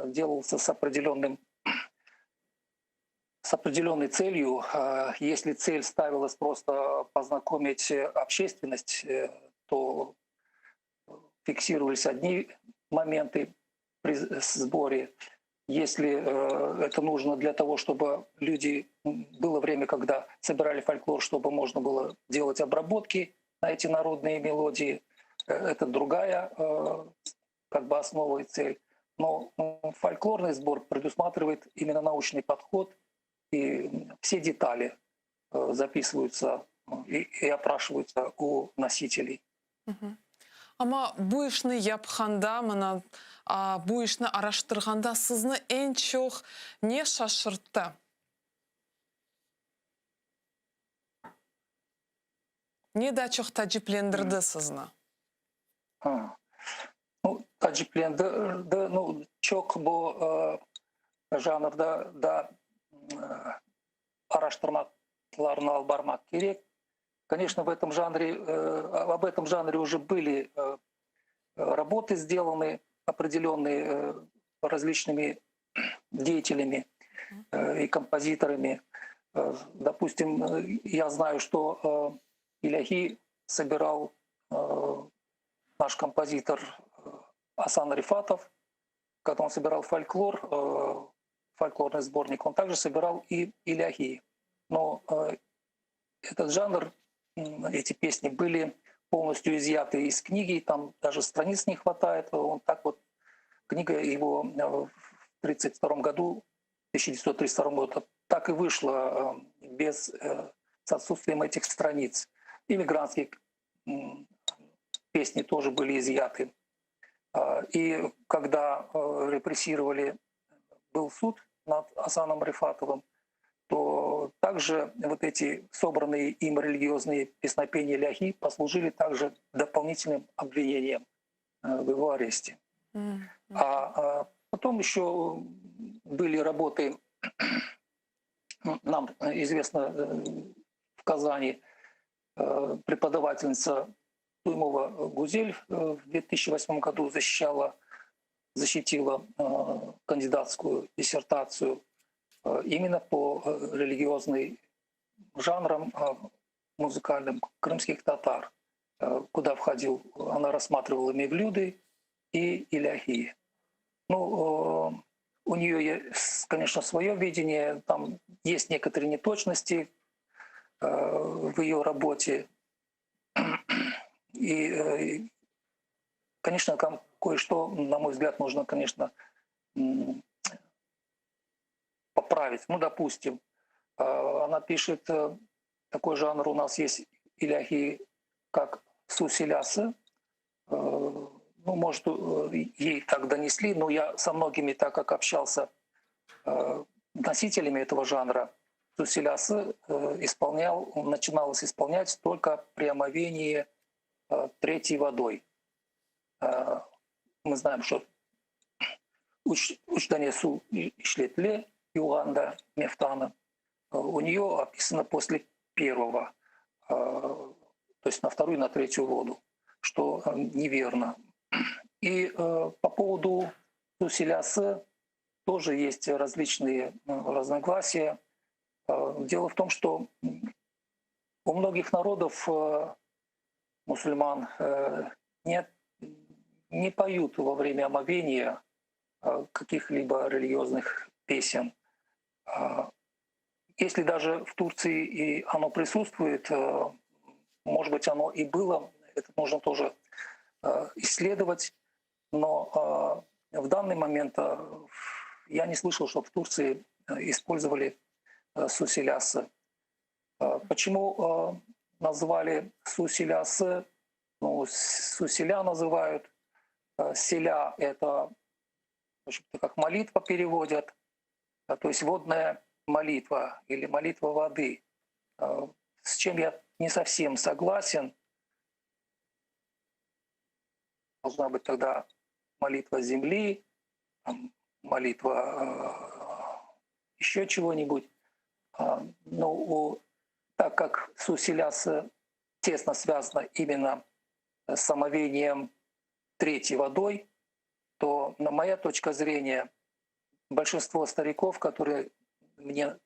делался с определенным с определенной целью. Если цель ставилась просто познакомить общественность, то фиксировались одни моменты при сборе. Если это нужно для того, чтобы люди... Было время, когда собирали фольклор, чтобы можно было делать обработки на эти народные мелодии. Это другая как бы основа и цель. Но фольклорный сбор предусматривает именно научный подход, и все детали записываются и, и опрашиваются у носителей. Amma bu işni yapqanda, mına, bu işni araştırğanda sizni eñ çoq ne şaşırttı? Ne daa çoq taaciplendirdi sizni? Nu, taaciplendirdi, nu, çoq bu janrda da araştırmalarnı alıp barmaq kerek. Конечно, в этом жанре, об этом жанре уже были работы сделаны определенные различными деятелями и композиторами. Допустим, я знаю, что Иляхи собирал наш композитор Асан Рифатов. Когда он собирал фольклор, фольклорный сборник, он также собирал и Иляхи. Но этот жанр, эти песни были полностью изъяты из книги, там даже страниц не хватает. Он так вот, книга его в 1932 году, 1932 году, так и вышла без, с отсутствием этих страниц. Иммигрантские песни тоже были изъяты. И когда репрессировали, был суд над Асаном Рифатовым, то также вот эти собранные им религиозные песнопения ляхи послужили также дополнительным обвинением в его аресте. Mm-hmm. А потом еще были работы, нам известно в Казани преподавательница Туймова Гузель в 2008 году защищала, защитила кандидатскую диссертацию именно по религиозным жанрам музыкальным крымских татар, куда входил, она рассматривала мевлюды и иляхи. Ну, у нее есть, конечно, свое видение, там есть некоторые неточности в ее работе. И, конечно, там кое-что, на мой взгляд, нужно, конечно, поправить. Ну, допустим, она пишет, такой жанр у нас есть иляхи, как сусилясы. Ну, может, ей так донесли, но я со многими, так как общался носителями этого жанра, сусилясы исполнял, начиналось исполнять только при омовении третьей водой. Мы знаем, что üç dane suv işletile yuvğanda meftanı. У нее описано после первого, то есть на вторую, на третью воду, что неверно. И по поводу Су-селясы тоже есть различные разногласия. Дело в том, что у многих народов мусульман нет, не поют во время омовения каких-либо религиозных песен. Если даже в Турции и оно присутствует, может быть, оно и было, это нужно тоже исследовать, но в данный момент я не слышал, что в Турции использовали су-селясы. Почему? назвали Suv Silâsı, ну, Suv Silâ называют. Селя – это, в общем-то, как молитва переводят, то есть водная молитва или молитва воды. С чем я не совсем согласен. Должна быть тогда молитва земли, молитва еще чего-нибудь. Но так как Suv Silâsı тесно связано именно с омовением третьей водой, то, на моя точка зрения, большинство стариков, которые мне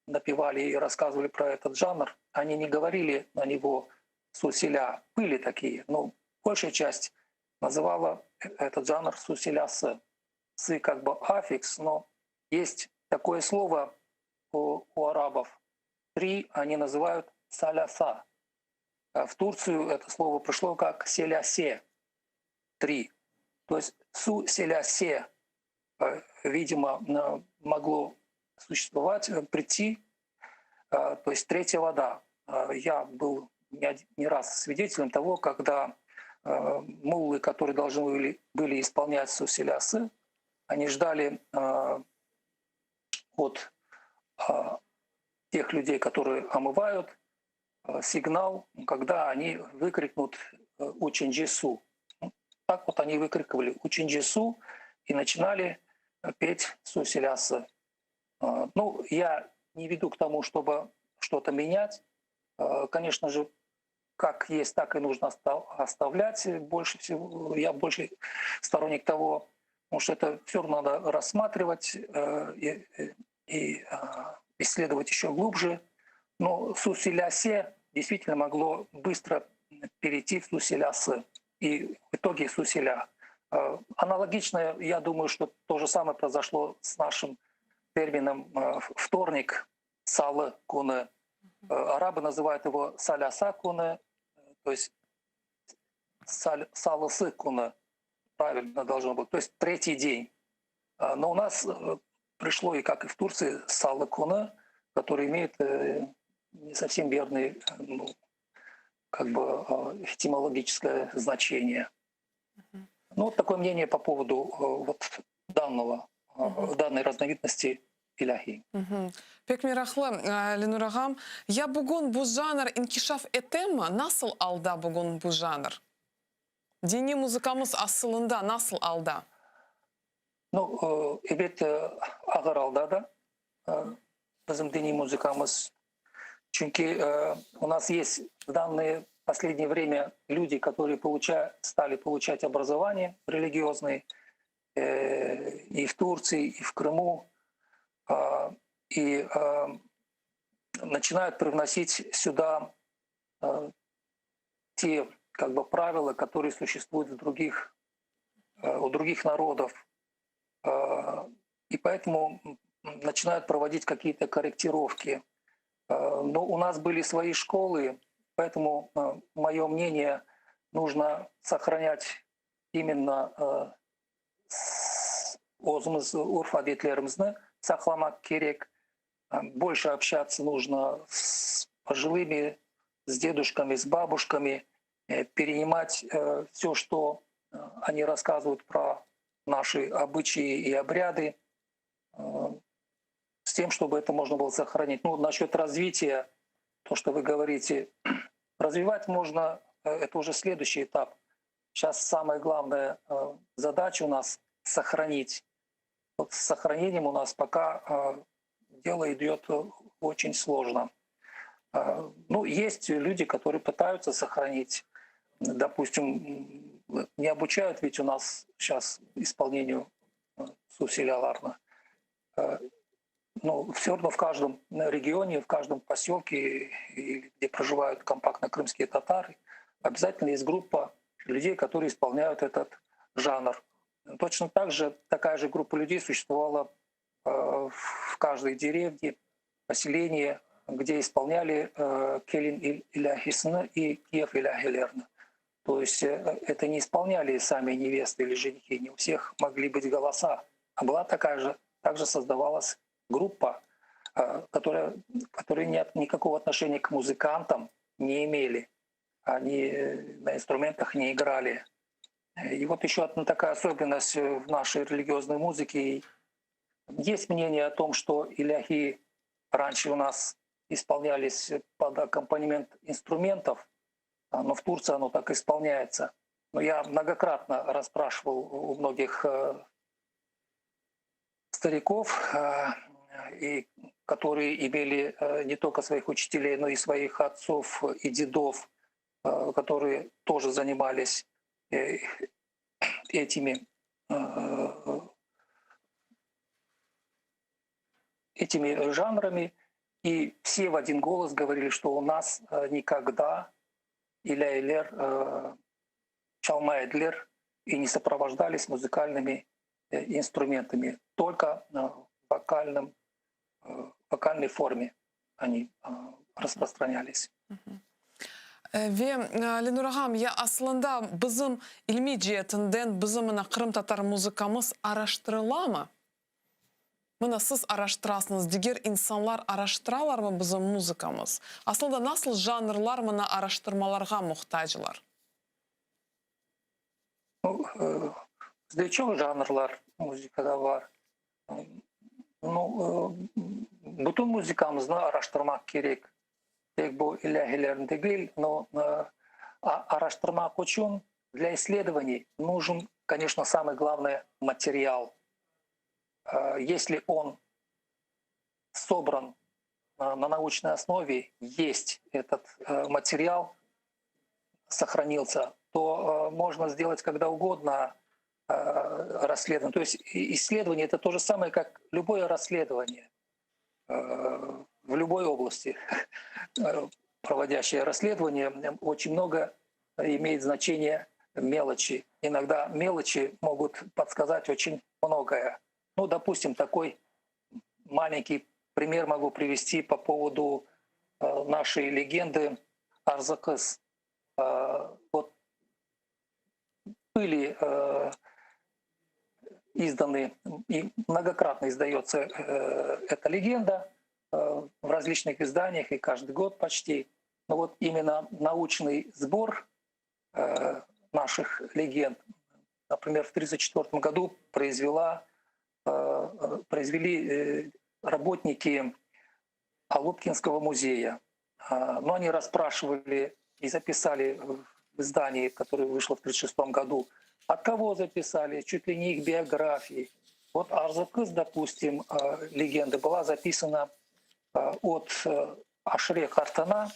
напевали и рассказывали про этот жанр, они не говорили на него Suv Silâ. Были такие, но большая часть называла этот жанр Suv Silâsı. Сы как бы аффикс, но есть такое слово у арабов. Три они называют саляса. А в Турцию это слово пришло как селясе. Три. То есть су-селясе, видимо, могло существовать, прийти, то есть третья вода. Я был не раз свидетелем того, когда муллы, которые должны были исполнять су-селясы, они ждали от тех людей, которые омывают, сигнал, когда они выкрикнут «Üçünci suv». Так вот они выкрикивали «Üçünci suv» и начинали петь су-селясы. Я не веду к тому, чтобы что-то менять. Конечно же, как есть, так и нужно оставлять. Больше всего, я больше сторонник того, потому что это все равно надо рассматривать и исследовать еще глубже. Но су-селясе действительно могло быстро перейти в су-селясы. И в итоге су-селя. Аналогично, я думаю, что то же самое произошло с нашим термином вторник salı künü. Арабы называют его salâsa künü, то есть salısı künü, правильно должно быть, то есть третий день. Но у нас пришло, и как и в Турции, salı künü, который имеет не совсем верный, этимологическое значение. Вот такое мнение по поводу данной разновидности ilâhi. Pek meraqlı, Lenur ağam. Ya bugün bu janr inkişaf etemi? Nasıl alda bugün bu janr? Diniy muzıkamız asılında nasıl alda? Ну, ebet, ağır alda da bizim diniy muzıkamız. Çünki у нас есть в данное последнее время люди, которые стали получать образование религиозное и в Турции, и в Крыму, и начинают привносить сюда те правила, которые существуют у других народов. И поэтому начинают проводить какие-то корректировки. Но у нас были свои школы, поэтому, мое мнение, нужно сохранять именно özümiz urf-adetlerimizni saqlamaq kerek. Больше общаться нужно с пожилыми, с дедушками, с бабушками, перенимать все, что они рассказывают про наши обычаи и обряды, с тем, чтобы это можно было сохранить. Насчет развития, то, что вы говорите, развивать можно, это уже следующий этап. Сейчас самая главная задача у нас — сохранить. Вот с сохранением у нас пока дело идет очень сложно. Есть люди, которые пытаются сохранить. Допустим, не обучают ведь у нас сейчас исполнению suv silâlarını. Но все равно в каждом регионе, в каждом поселке, где проживают компактно крымские татары, обязательно есть группа людей, которые исполняют этот жанр. Точно так же такая же группа людей существовала в каждой деревне, поселении, где исполняли Kelin ilâhisini и Kiyev ilâhilerini. То есть это не исполняли сами невесты или женихи, не у всех могли быть голоса, а была такая же, также создавалась группа, которая не имеет никакого отношения к музыкантам. не имели. Они на инструментах не играли. И вот еще одна такая особенность в нашей религиозной музыке. Есть мнение о том, что иляхи раньше у нас исполнялись под аккомпанемент инструментов, но в Турции оно так исполняется. Но я многократно расспрашивал у многих стариков, и которые имели не только своих учителей, но и своих отцов и дедов, которые тоже занимались этими, этими жанрами. И все в один голос говорили, что у нас никогда ilâiler çalmay ediler и не сопровождались музыкальными инструментами, только в вокальном, вокальной форме они распространялись. Ve Lenur ağam, ya aslında bizim ilmiy ceetinden bizim mına qırımtatar muzıkamız araştırılamı? Mına siz araştırasıñız, diger insanlar araştıralarmı bizim muzıkamız? Aslında nasıl janrlar mına araştırmalarğa muhtaclar? Ну, bizde çoq janrlar muzıkada bar. Ну, bütün muzıkamıznı araştırmaq kerek. Tek bu ilâhilerni degil, но araştırmaq içün для исследований нужен, конечно, самое главное материал. Если он собран на научной основе, есть этот материал, сохранился, то можно сделать когда угодно расследование. То есть исследование — это то же самое, как любое расследование в любой области. Проводящее расследование очень много имеет значение мелочи. Иногда мелочи могут подсказать очень многое. Ну, допустим, такой маленький пример могу привести по поводу нашей легенды Arzı-qız. Вот были изданы и многократно издается эта легенда в различных изданиях и каждый год почти. Но вот именно научный сбор наших легенд, например, в 1934 году произвела, произвели работники Алупкинского музея. Но они расспрашивали и записали в издании, которое вышло в 1936 году, от кого записали, чуть ли не их биографии. Вот Arzı-qız, допустим, легенда была записана от Aşire qartana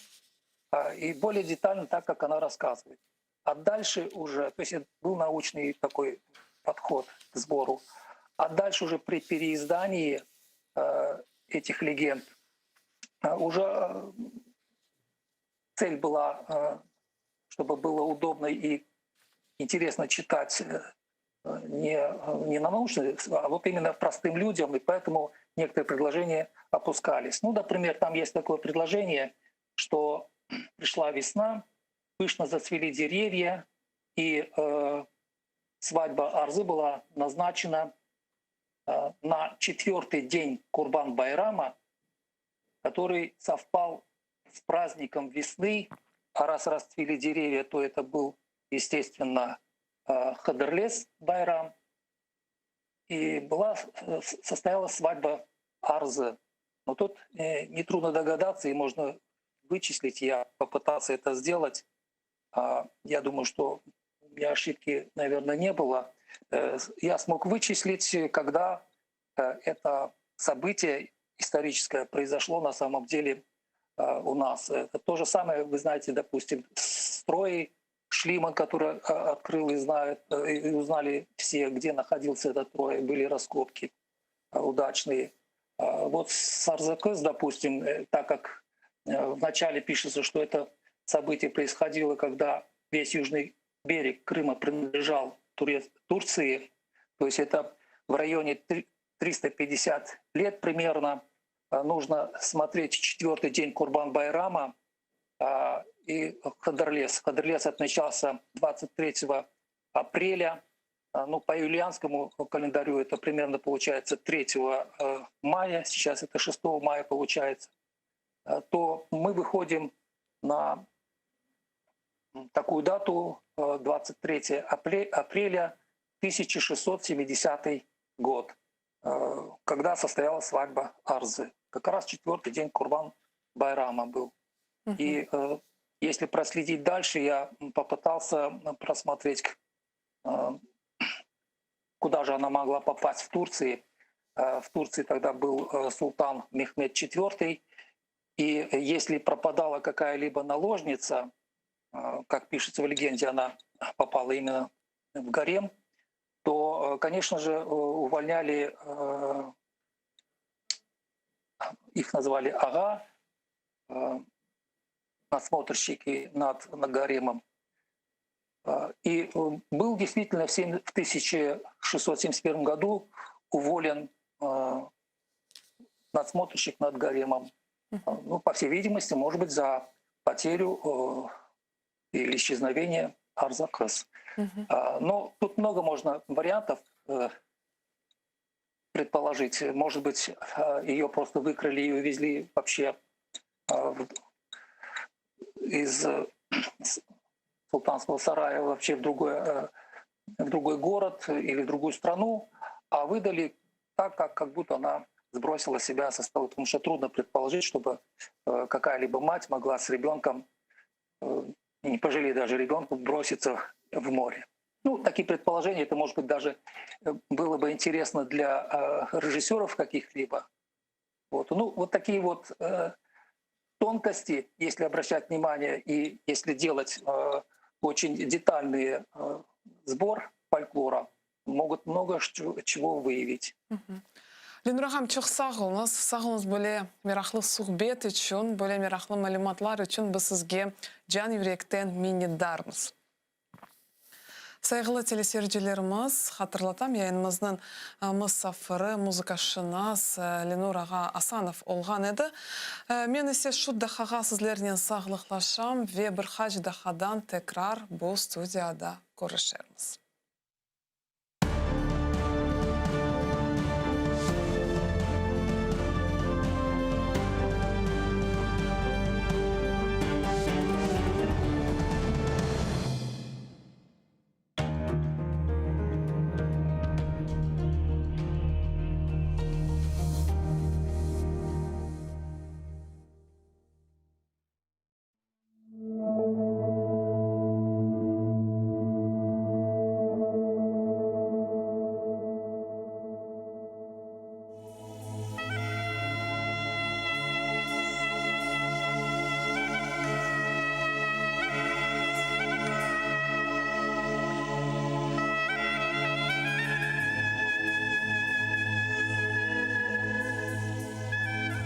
и более детально так, как она рассказывает. А дальше уже, то есть это был научный такой подход к сбору, а дальше уже при переиздании этих легенд уже цель была, чтобы было удобно и интересно читать не на научной, а вот именно простым людям, и поэтому некоторые предложения опускались. Ну, например, там есть такое предложение, что пришла весна, пышно зацвели деревья, и свадьба Арзы была назначена на четвертый день Курбан-Байрама, который совпал с праздником весны. А раз расцвели деревья, то это был, естественно, Hıdırlez Байрам. И была, состоялась свадьба Арзы. Но тут нетрудно догадаться, и можно вычислить, я попытался это сделать. Я думаю, что у меня ошибки, наверное, не было. Я смог вычислить, когда это событие историческое произошло на самом деле у нас. Это то же самое, вы знаете, допустим, с Троей, Шлиман, который открыл и знает, и узнали все, где находился этот Троя, были раскопки удачные. Вот с Arzı-qız, допустим, так как вначале пишется, что это событие происходило, когда весь южный берег Крыма принадлежал Турции, то есть это в районе 350 лет примерно, нужно смотреть четвертый день Курбан-Байрама и Hıdırlez. Hıdırlez отмечался 23 апреля. Ну, по юлианскому календарю это примерно получается 3мая, сейчас это 6 мая получается, то мы выходим на такую дату 23 апреля 1670 год, когда состоялась свадьба Арзы. Как раз четвертый день Курбан-Байрама был. И если проследить дальше, я попытался просмотреть, куда же она могла попасть в Турции. В Турции тогда был султан Мехмед IV. И если пропадала какая-либо наложница, как пишется в легенде, она попала именно в гарем, то, конечно же, увольняли, их назвали ага, надсмотрщики над, над гаремом. И был действительно в 1671 году уволен надсмотрщик над гаремом. Ну, по всей видимости, может быть, за потерю или исчезновение Арзакас. Но тут много можно вариантов предположить. Может быть, ее просто выкрали и увезли вообще из султанского сарая вообще в другой, в другой город или в другую страну, а выдали так, как, как будто она сбросила себя со стола, потому что трудно предположить, чтобы какая-либо мать могла с ребенком, не пожалея даже ребенку, броситься в море. Ну, такие предположения, это, может быть, даже было бы интересно для режиссеров каких-либо. Вот. Ну, вот такие вот тонкости, если обращать внимание и если делать очень детальный сбор фольклора, могут много чего выявить. Lenur ağam, çoq sağ oluñız. Sağ oluñız böyle meraqlı suhbet içün, böyle meraqlı malümatlar içün biz sizge can yürekten minnetdarmız. Sayğılı teleseyircilerimiz, hatırlatam, yayınımıznıñ musafiri, muzıkaşınas Lenur ağa Asanov olğan edi. Men ise şu daqqağa sizlernen sağlıqlaşam ve bir qaç daqqadan tekrar bu studiyada körüşermiz.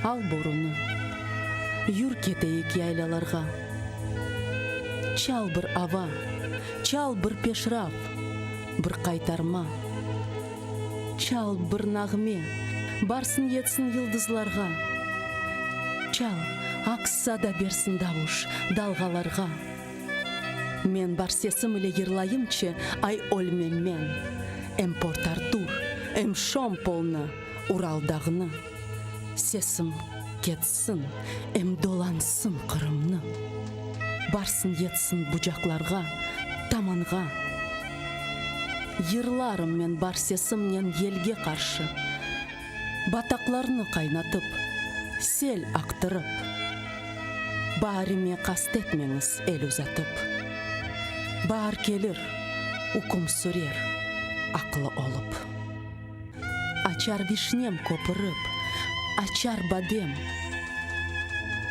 Al borunı, yür keteyik yaylalarğa. Çal bir ava, çal bir peşraf, bir qaytarma. Çal bir nağme, barsın yetsin yıldızlarğa. Çal, aks sada bersin davuş dalğalarğa. Men bar sesim ile yırlayımçı, ay ölmem men. Em Port-Artur, em Şompolnı, Ural dağını. Sesim ketsin, em dolansın Qırımnı. Barsın yetsin bucaqlarğa, tamanğa. Yırlarım men bar sesimnen yelge qarşı, Bataqlarnı qaynatıp, sel aqtırıp. Baarime qast etmeñiz el uzatıp. Baar kelir, üküm sürer aqlı olıp. Açar vişnem köpürip, açar badem.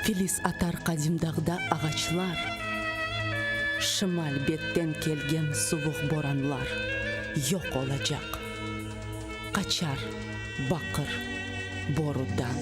Filiz atar qadim dağda ağaçlar. Şimal betten kelgen suvuq boranlar yoq olacaq, qaçar baqır borudan.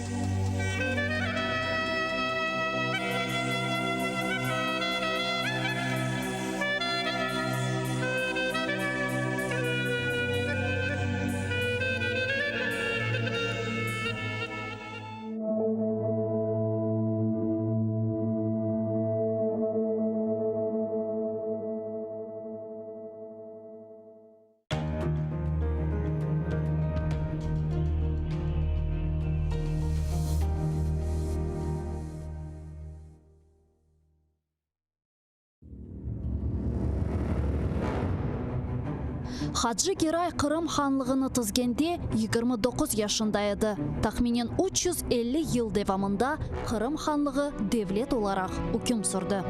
Hacı Geray Qırım hanlığını tizgende 29 yaşında edi. Tahminen 350 yıl devamında Qırım hanlığı devlet olaraq üküm sürdi.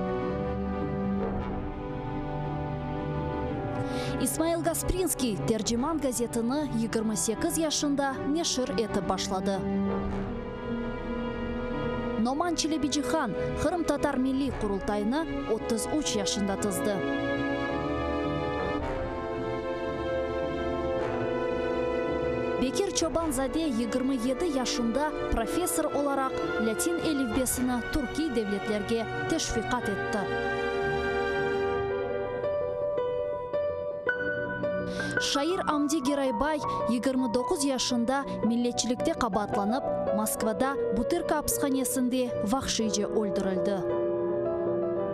İsmail Gasprinskiy Terciman gazetini 28 yaşında neşir etip başladı. Noman Çelebicihan Qırımtatar Milliy Qurultayını 33 yaşında tizdi. Bekir Çoban-zade 27 yaşında professor olaraq lâtin elifbesini türkiy devletlerge teşviqat etti. Şair Amdi Geraybay 29 yaşında milletçilikte qabaatlanıp, Moskvada Butırka apishanesinde vahşiyce öldürildi.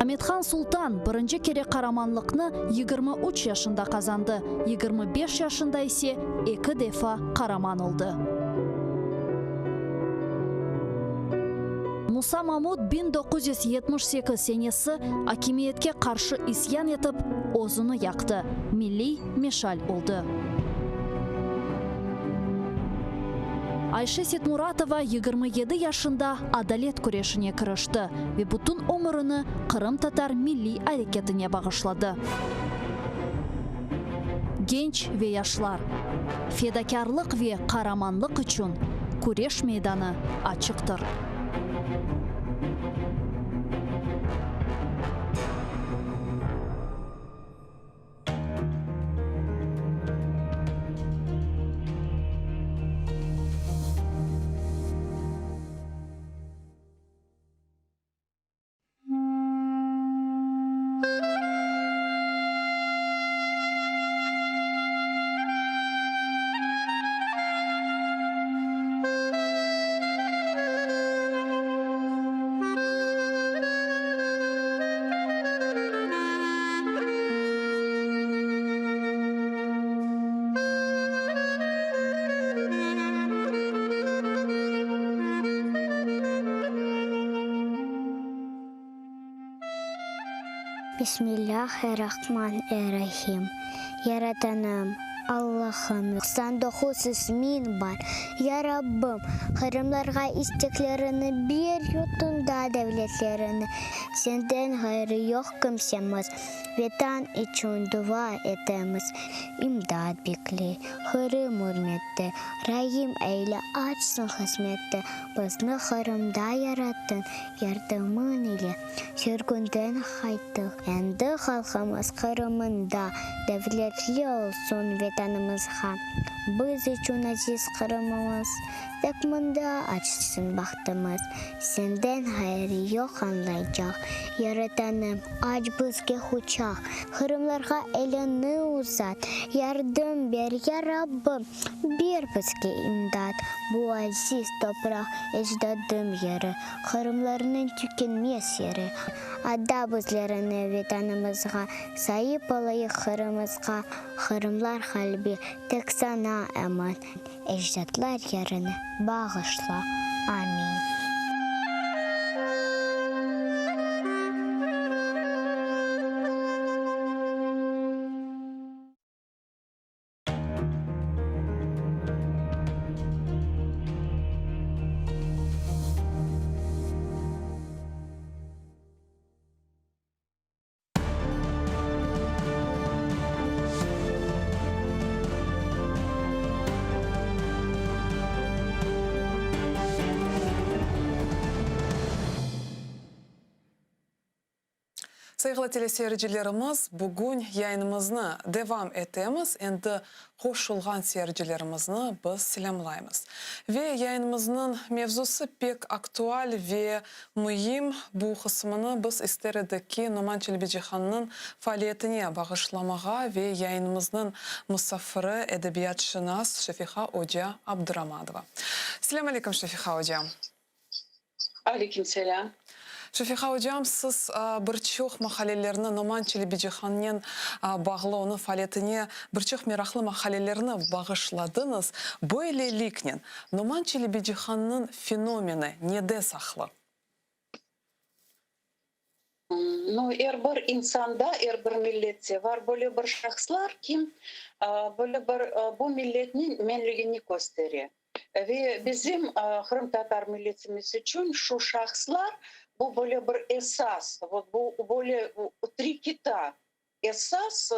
Amethan Sultan birinci kere qaramanlıqnı 23 yaşında qazandı, 25 yaşında ise eki defa qaraman oldı. Musa Mamut 1978 senesi akimiyetke qarşı isyan etip, özüni yaqtı, milliy meşal oldı. Ayşe Setmuratova 27 yaşında adalet küreşine kirişti ve bütün ömürini qırımtatar milliy areketine bağışladı. Genç ve yaşlar, fedakârlıq ve qaramanlıq içün küreş meydanı açıqtır. Bismillâhirrahmanirrahim. Yaratanım, Allahım, 99 ismiñ bar. Ya Rabbim, qırımlarğa isteklerini ber, yurtunda devletlerini, Senden ğayrı yoq kimsemiz, Vetan içün dua etemiz, İmdat bekley, Qırım ürmette, Raim eyle, açsın hızmette, Bizni Qırımda yarattıñ, Yardımıñ ile sürgünden qayttıq, Endi halqımız Qırımında, Devletli olsun Vetanımızğa. Biz içün aziz Qırımımız, Tek mında açsın bahtımız, Senden ğayrı yoq añlaycaq. Yaratanım, aç bizge quçaq, Qırımlarğa eliñni uzat, Yardım ber, ya Rabbim, ber bizge imdat. Bu aziz topraq ecdadım yeri, Qırımlarnıñ tükenmez yeri. Ada bizlerni Vetanımızğa, Saip olayıq Qırımızğa, Qırımlar qalbi tek saña emin. Ecdatlar yerini bağışla. Amin. Sayğılı teleseyircilerimiz, bugün yayınımıznı devam etemiz. Endi qoşulğan seyircilerimizni biz selâmlaymız. Ve yayınımıznıñ mevzusı pek aktual ve müim. Bu qısmını biz ister edik ki, Noman Çelebicihannıñ faaliyetine bağışlamağa ve yayınımıznıñ musafiri, edebiyatşınas Şefiqa oca Abduramadova. Selâm aleyküm, Şefiqa oca. Aleyküm selâm. Şefiqa ocam, siz bir çoq maqalelerni Noman Çelebicihannen bağlı, onıñ faaliyetine bir çoq meraqlı maqalelerni bağışladıñız. Böyleliknen, Noman Çelebicihannıñ fenomeni nede saqlı? Nu, er bir insanda, er bir millette var böyle bir şahıslar ki, böyle bir bu milletniñ menligini köstere. Ve bizim qırımtatar milletimiz içün şu şahıslar bu böyle bir esas, vot bu böyle tri kita, esas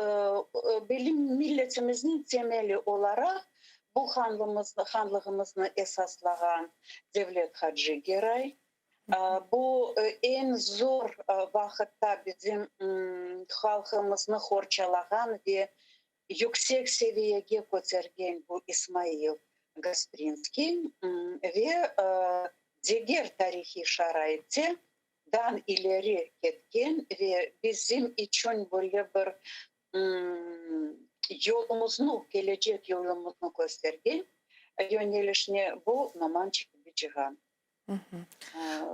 belli milletimizniñ temeli olaraq bu hanlığımıznı esaslağan Devlet Hacı Geray, Bu eñ zor vaqıtta bizim halqımıznı qorçalağan ve yüksek seviyege kötergen bu İsmail Gasprinskiy ve diger tarihiy şaraitte dan ileri ketken ve bizim içün böyle bir yolumıznı, kelecek yolumıznı köstergen yönelişni bu Noman Çelebicihan.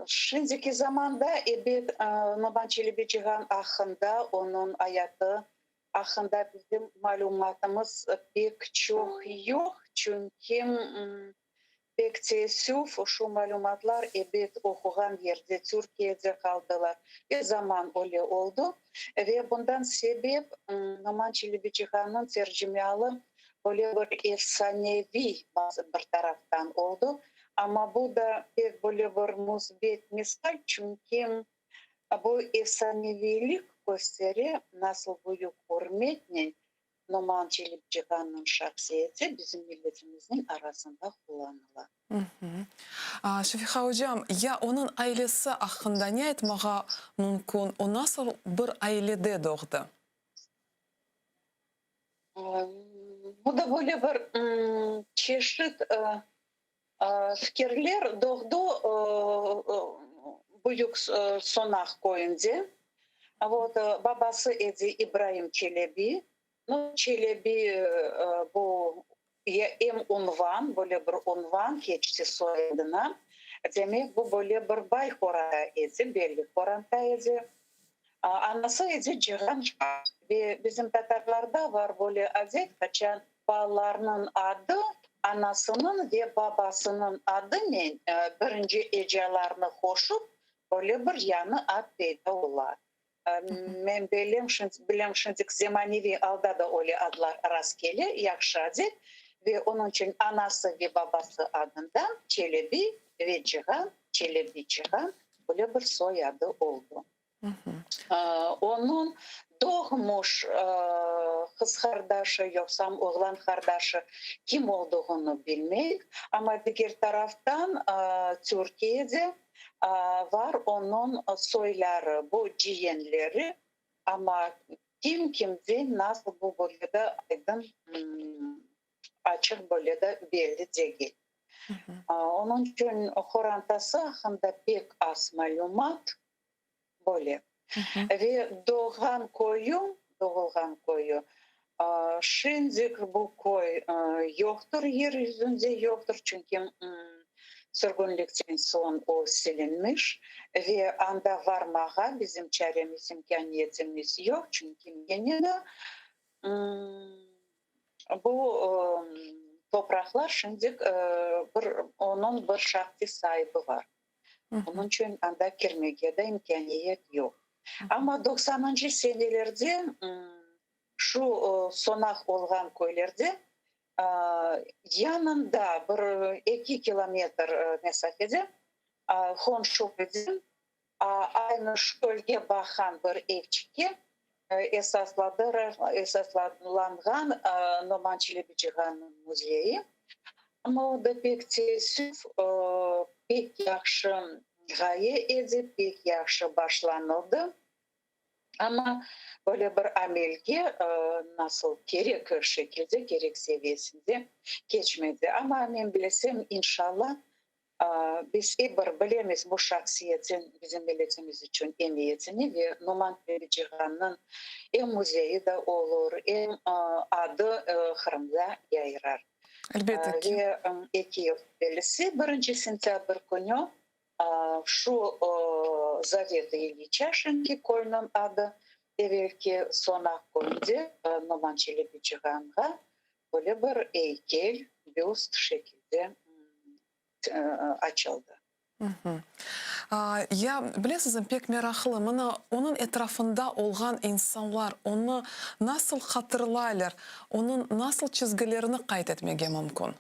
Şimdiki zamanda, ebet, Noman Çelebicihan aqqında, onıñ ayatı aqqında bizim malümatımız pek çoq yoq, çünki pek teessüf, şu malümatlar, ebet, oquğan yerde, Türkiyede qaldılar, ve zaman öyle oldı. Ve bundan sebep Noman Çelebicihannıñ tercimeialı böyle bir efsaneviy bazı bir taraftan oldı. Amma bu da pek böyle bir müsbet misal, çünki bu efsaneviylik köstere, nasıl büyük ürmetnen Noman Çelebicihannıñ şahsiyeti bizim milletimizniñ arasında qullanıla. Şefiqa ocam, ya onıñ ailesi aqqında ne aytmağa mümkün, o nasıl bir ailede doğdı? Bu da böyle bir çeşit fikirler doğdı Büyük Sonaq köyünde. Vot, babası edi İbraim Çelebi. Nu, Çelebi bu em unvan, böyle bir unvan keçti soyadına. Demek, bu böyle bir bay qoranta edi, belli qoranta edi. Anası edi Cihan Ve bizim tatarlarda var böyle adet, qaçan balalarnıñ adı anasınıñ ve babasınıñ adınen birinci ecalarnı qoşup, böyle bir yañı ad peyda ola. Men bilem, bilem şimdik zemaneviy alda da öyle adlar rastkele, yahşı adet. Ve onıñ içün anası ve babası adından Çelebi ve Cihan, Çelebi Cihan böyle bir soyadı oldı. Onıñ doğmuş qız qardaşı yoqsam oğlan qardaşı kim olduğını bilmeyik, amma diger taraftan Türkiyede var onıñ soyları, bu ciyenleri, amma kim kimden nasıl bu böyle de aydın, açıq böyle de belli degil. Onıñ içün qorantası aqqında pek az malümat böyle. Ve doğğan köyü, doğulğan köyü, şimdik bu köy yoqtır, yer yüzünde yoqtır, çünki sürgünlikten soñ o silinmiş ve anda varmağa bizim çaremiz, imkâniyetimiz yoq, çünki meni de Bu topraqlar şimdik bir onıñ bir şahsiy saibi bar. Onıñ içün anda kirmege de imkâniyet yoq. Amma doqsanıncı senelerde şu sonaq olğan köylerde yanında bir eki kilometr mesafede qonşu edi, aynı şu kölge baqqan bir evçikke esaslanğan Noman Çelebicihannıñ müzeyi. Amma o da pek teessüf, pek yahşı ğaye edi, pek yahşı başlanıldı. Amma böyle bir amelge nasıl kerek şekilde, kerek seviyesinde keçmedi. Amma men bilesem, inşallah, Biz ep bir bilemiz bu şahsiyetin bizim milletimiz içün emiyetini ve Noman Çelebicihannıñ em müzeyi de olur, em adı Qırımda yayrar. Elbette ki. Ve eki yıl evelsi, birinci sentâbr künü şu Zavet İlyiça şimdiki köyniñ adı, evelki Sonaq köyünde Noman Çelebicihanğa Böyle bir eykel, büst şekilde açıldı. Ya, bilesizmi, pek meraqlı, mına, onıñ etrafında olğan insanlar onı nasıl hatırlaylar, onıñ nasıl çizgilerini qayd etmege mümkün?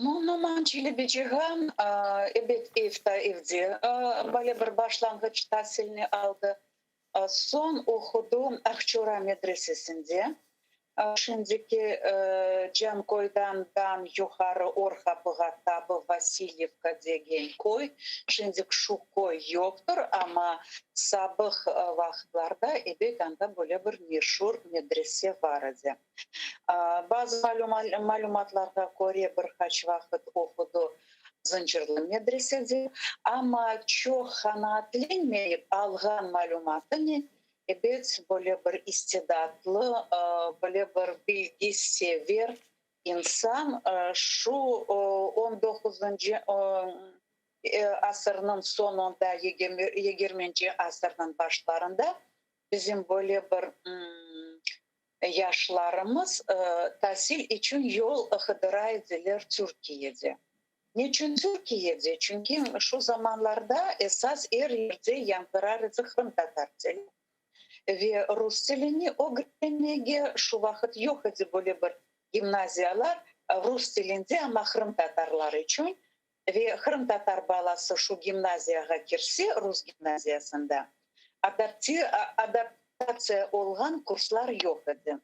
Nu, Noman Çelebicihan, ebet, evta evde böyle bir başlanğıç tasilni aldı. Soñ oqudı Aqçora medresesinde, şimdiki Cankoydan dam yuqarı Orqapığa tabı Vasilyevka degen köy, şimdik şu köy yoqtır, amma sabıq vaqıtlarda ebet anda böyle bir meşur medrese bar edi. Bazı malümatlarğa köre, bir qaç vaqıt oqudı Zıncırlı medresede, amma çoq qanaatlenmeyip alğan malümatınen, ebet, böyle bir istidatlı, böyle bir bilgisever insan şu on doquzıncı asırnıñ soñunda, yigirminci asırnıñ başlarında bizim böyle bir Yaşlarımız tasil içün yol qıdıra ediler Türkiyede. Neçün Türkiyede? Çünki şu zamanlarda esas er yerde yañğırar edi qırımtatar tili. Ve rus tilini ögrenmege şu vaqıt yoq edi böyle bir gimnaziyalar rus tilinde, amma qırımtatarlar içün. Ve qırımtatar balası şu gimnaziyağa kirse, rus gimnaziyasında, adaptatsiya olğan kurslar yoq edi.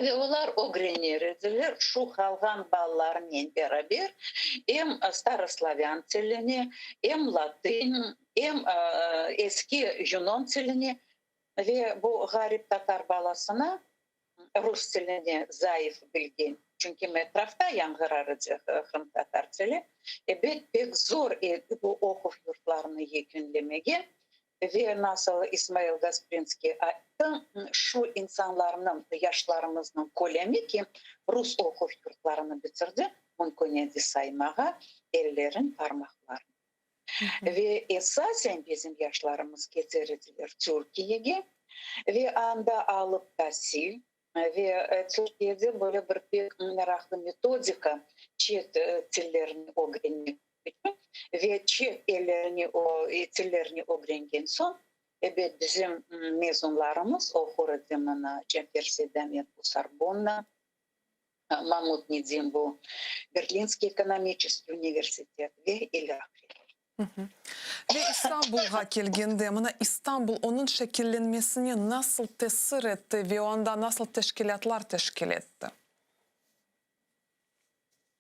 Ve olar ögrener ediler şu qalğan balalarnen beraber em staroslavyan tilini, em latın, em eski yunon tilini. Ve bu ğarip tatar balasına rus tilini zayıf bilgen, çünki etrafta yañğırar edi qırımtatar tili, ebet, pek zor edi bu oquv yurtlarını yekünlemege. Ve nasıl İsmail Gasprinskiy ayttı, şu insanlarnıñ, yaşlarımıznıñ kölemi ki, rus oquv yurtlarını bitirdi, mümkün edi saymağa ellerin parmaqlarını. Ve esasen bizim yaşlarımız keter ediler Türkiyege ve anda alıp tasil, ve Türkiyede böyle bir pek meraqlı metodika çet tillerini ögrenmek içün ve çet ellerini, tillerini ögrengen soñ, ebet, bizim mezunlarımız oqur edi mına Cafer Seydamet bu Sorbonna, Mamut Nedim bu Berlinskiy ekonomiçeskiy universitet ve ilâhre. Ve İstanbulğa kelgende, mına İstanbul onıñ şekillenmesine nasıl tesir etti ve o anda nasıl teşkilâtlar teşkil etti?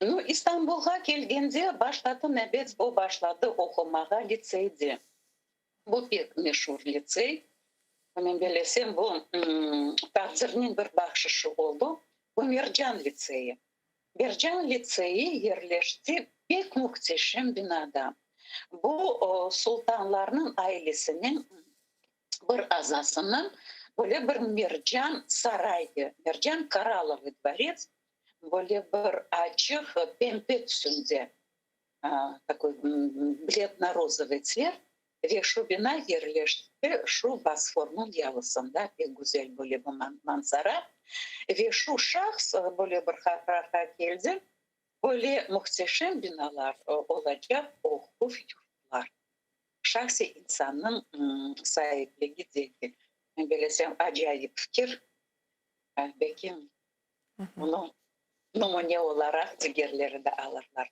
Nu, İstanbulğa kelgende başladı nebet o başladı oqumağa litseyde. Bu pek meşur litsey. Men bellesem, bu taqdirniñ bir bahşışı oldı. Bu Mercan litseyi. Mercan litseyi yerleşti pek mühteşem binada. Bu sultanlarnıñ ailesiniñ bir azasınıñ böyle bir mercan sarayı, Mercan Koralovıy dvorets, böyle bir açıq pembe tüsünde takoy bledno-rozovıy tsvet, ve şu bina yerleşti şu Bosfornıñ yalısında, pek güzel böyle bir manzara. Ve şu şahs böyle bir qararğa keldi, böyle mühteşem binalar olacaq oquv yurtlar, şahsiy insannıñ saipligi degil. Men bilesem, acayip fikir, belki Bunı numune olaraq digerleri de alırlar.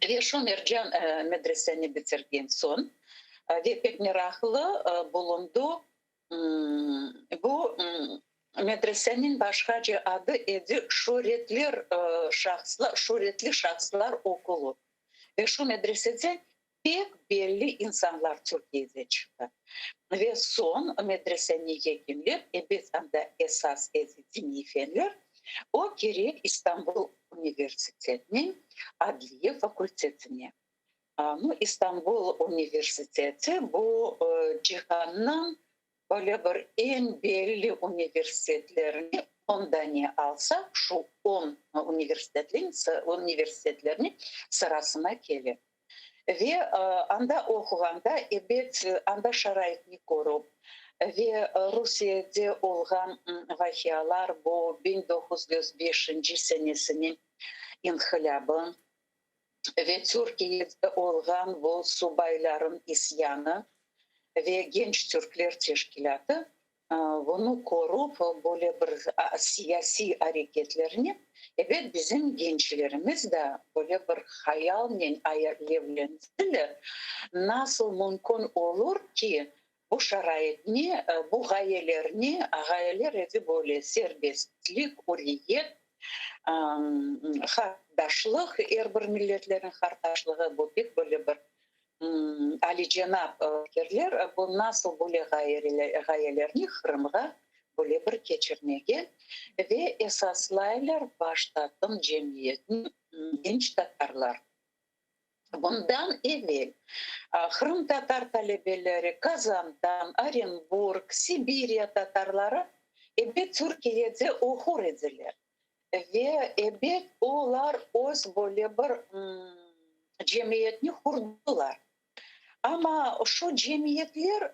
Ve şu Mercan medreseni bitirgen soñ, ve pek meraqlı bulundı, bu medreseniñ başqaca adı edi Şöretler şahıslar, Şöretli şahıslar okulu. Ve şu medresede Pek belli insanlar Türkiyede çıqtı. Ve soñ medreseni yekünlep, ebet, anda esas edi diniy fenler, o kire İstanbul universitetiniñ adliye fakultetine. Nu, İstanbul universiteti bu cihannıñ böyle bir eñ belli universitetlerini on dane alsaq, şu on universitetlerniñ sırasına kele. Ve anda oquğanda, ebet, anda şaraitni körip ve Rusiyede olğan vaqialar, bu 1905 senesiniñ inqilâbı. Ve Türkiyede olğan bu subayların isyanı ve Genç Türkler teşkilâtı bunı körüp, böyle bir siyasiy areketlerni, ebet, bizim gençlerimiz de böyle bir hayalnen alevlendiler, nasıl mümkün olur ki, bu şaraitni, bu ğayelerni, ğayeler edi böyle serbestlik, üriyet, qardaşlıq, er bir milletlerniñ qardaşlığı, bu pek böyle bir alicenap fikirler, bu nasıl böyle ğayelerni Qırımğa böyle bir keçirmege ve esaslaylar baştatım cemiyetni genç tatarlar. Bundan evel qırımtatar talebeleri Kazandan, Orenburg, Sibirya tatarları ebet Türkiyede oqur ediler ve ebet olar öz böyle bir cemiyetni qurdılar. Amma şu cemiyetler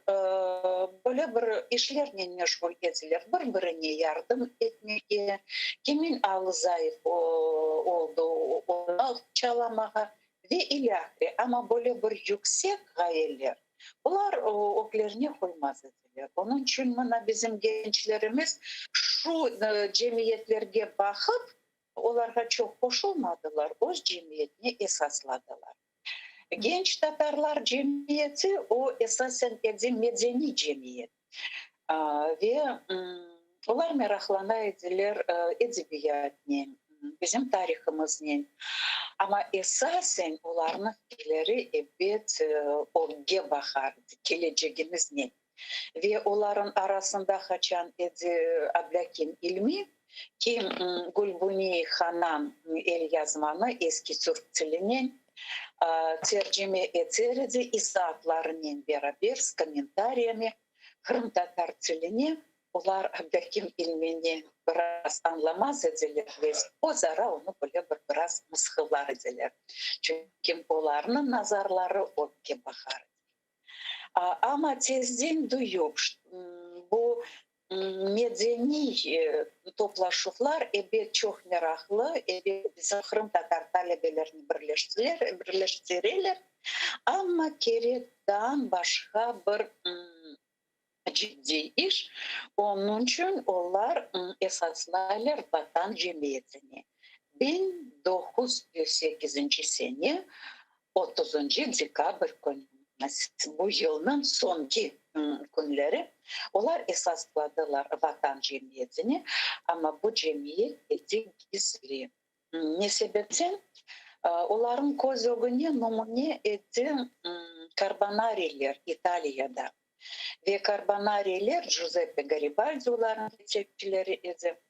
böyle bir işlernen meşğul ediler, bir-birine yardım etmege, kimin alı zayıf oldı, onı çalamağa ve ilâhre. Amma böyle bir yüksek ğayeler, olar öglerine qoymaz ediler. Onıñ içün mına bizim gençlerimiz şu cemiyetlerge baqıp, olarğa çoq qoşulmadılar, öz cemiyetini esasladılar. Genç tatarlar cemiyeti, o, esasen edi medeniy cemiyet ve olar meraqlana ediler edebiyatnen, bizim tarihımıznen. Amma esasen olarnıñ fikirleri, ebet, ögge baqar edi, kelecegimiznen. Ve olarıñ arasında qaçan edi Ablâkim İlmi, ki Gülbuni Hanan elyazmanı eski türk tilinen tercime eter edi, izaatlarınen beraber, s kommentariyami, qırımtatar tiline. Olar Ablâkim İlmini biraz añlamaz ediler ve özara onı böyle bir biraz mısqıllar ediler. Çünki olarnıñ nazarları ögge baqar edi. Amma tezden duyup, bu medeniy toplaşuvlar ebet çoq meraqlı, ebet bizim qırımtatar talebelerini birleştireler, amma kerek daa başqa bir ciddiy iş, onıñ içün olar esaslaylar Vatan cemiyetini. 1908 sene Otuzıncı dekabr künü, bu yılnıñ soñki künleri, olar esasladılar Vatan cemiyetini, amma bu cemiyet edi gizli. Ne sebepten? Olarnıñ köz ögüne numune edi karbonariyler İtaliyada. Ve karbonariyler, Cüzeppe Garibaldi olarnıñ yetekçileri edi,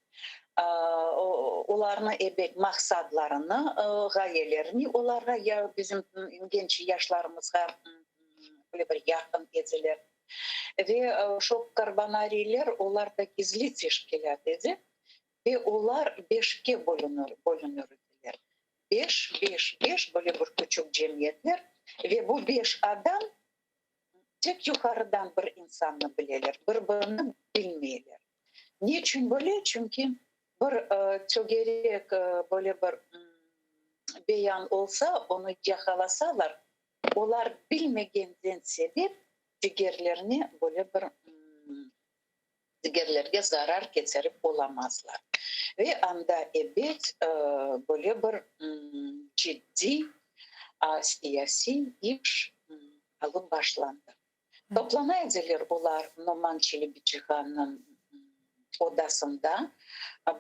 olarnı ebet maqsadlarını, ğayelerini olarğa ya bizim genç yaşlarımızğa böyle bir yaqın ediler. Ve şo karbonariyler olar da gizli teşkilât edi ve olar beşke bölünir ediler. Beş, beş, beş böyle bir küçük cemiyetler ve bu beş adam Tek yuqarıdan bir insannı bileler, bir-birini bilmeyler. Ne içün böyle? Çünki bir tögerek böyle bir beyan olsa, onı yaqalasalar, olar bilmegenden sebep digerlerine böyle bir digerlerge zarar ketirip olamazlar. Ve anda ebet böyle bir ciddiy siyasiy iş alıp başlandı. Toplana ediler olar Noman Çelebicihannıñ odasında,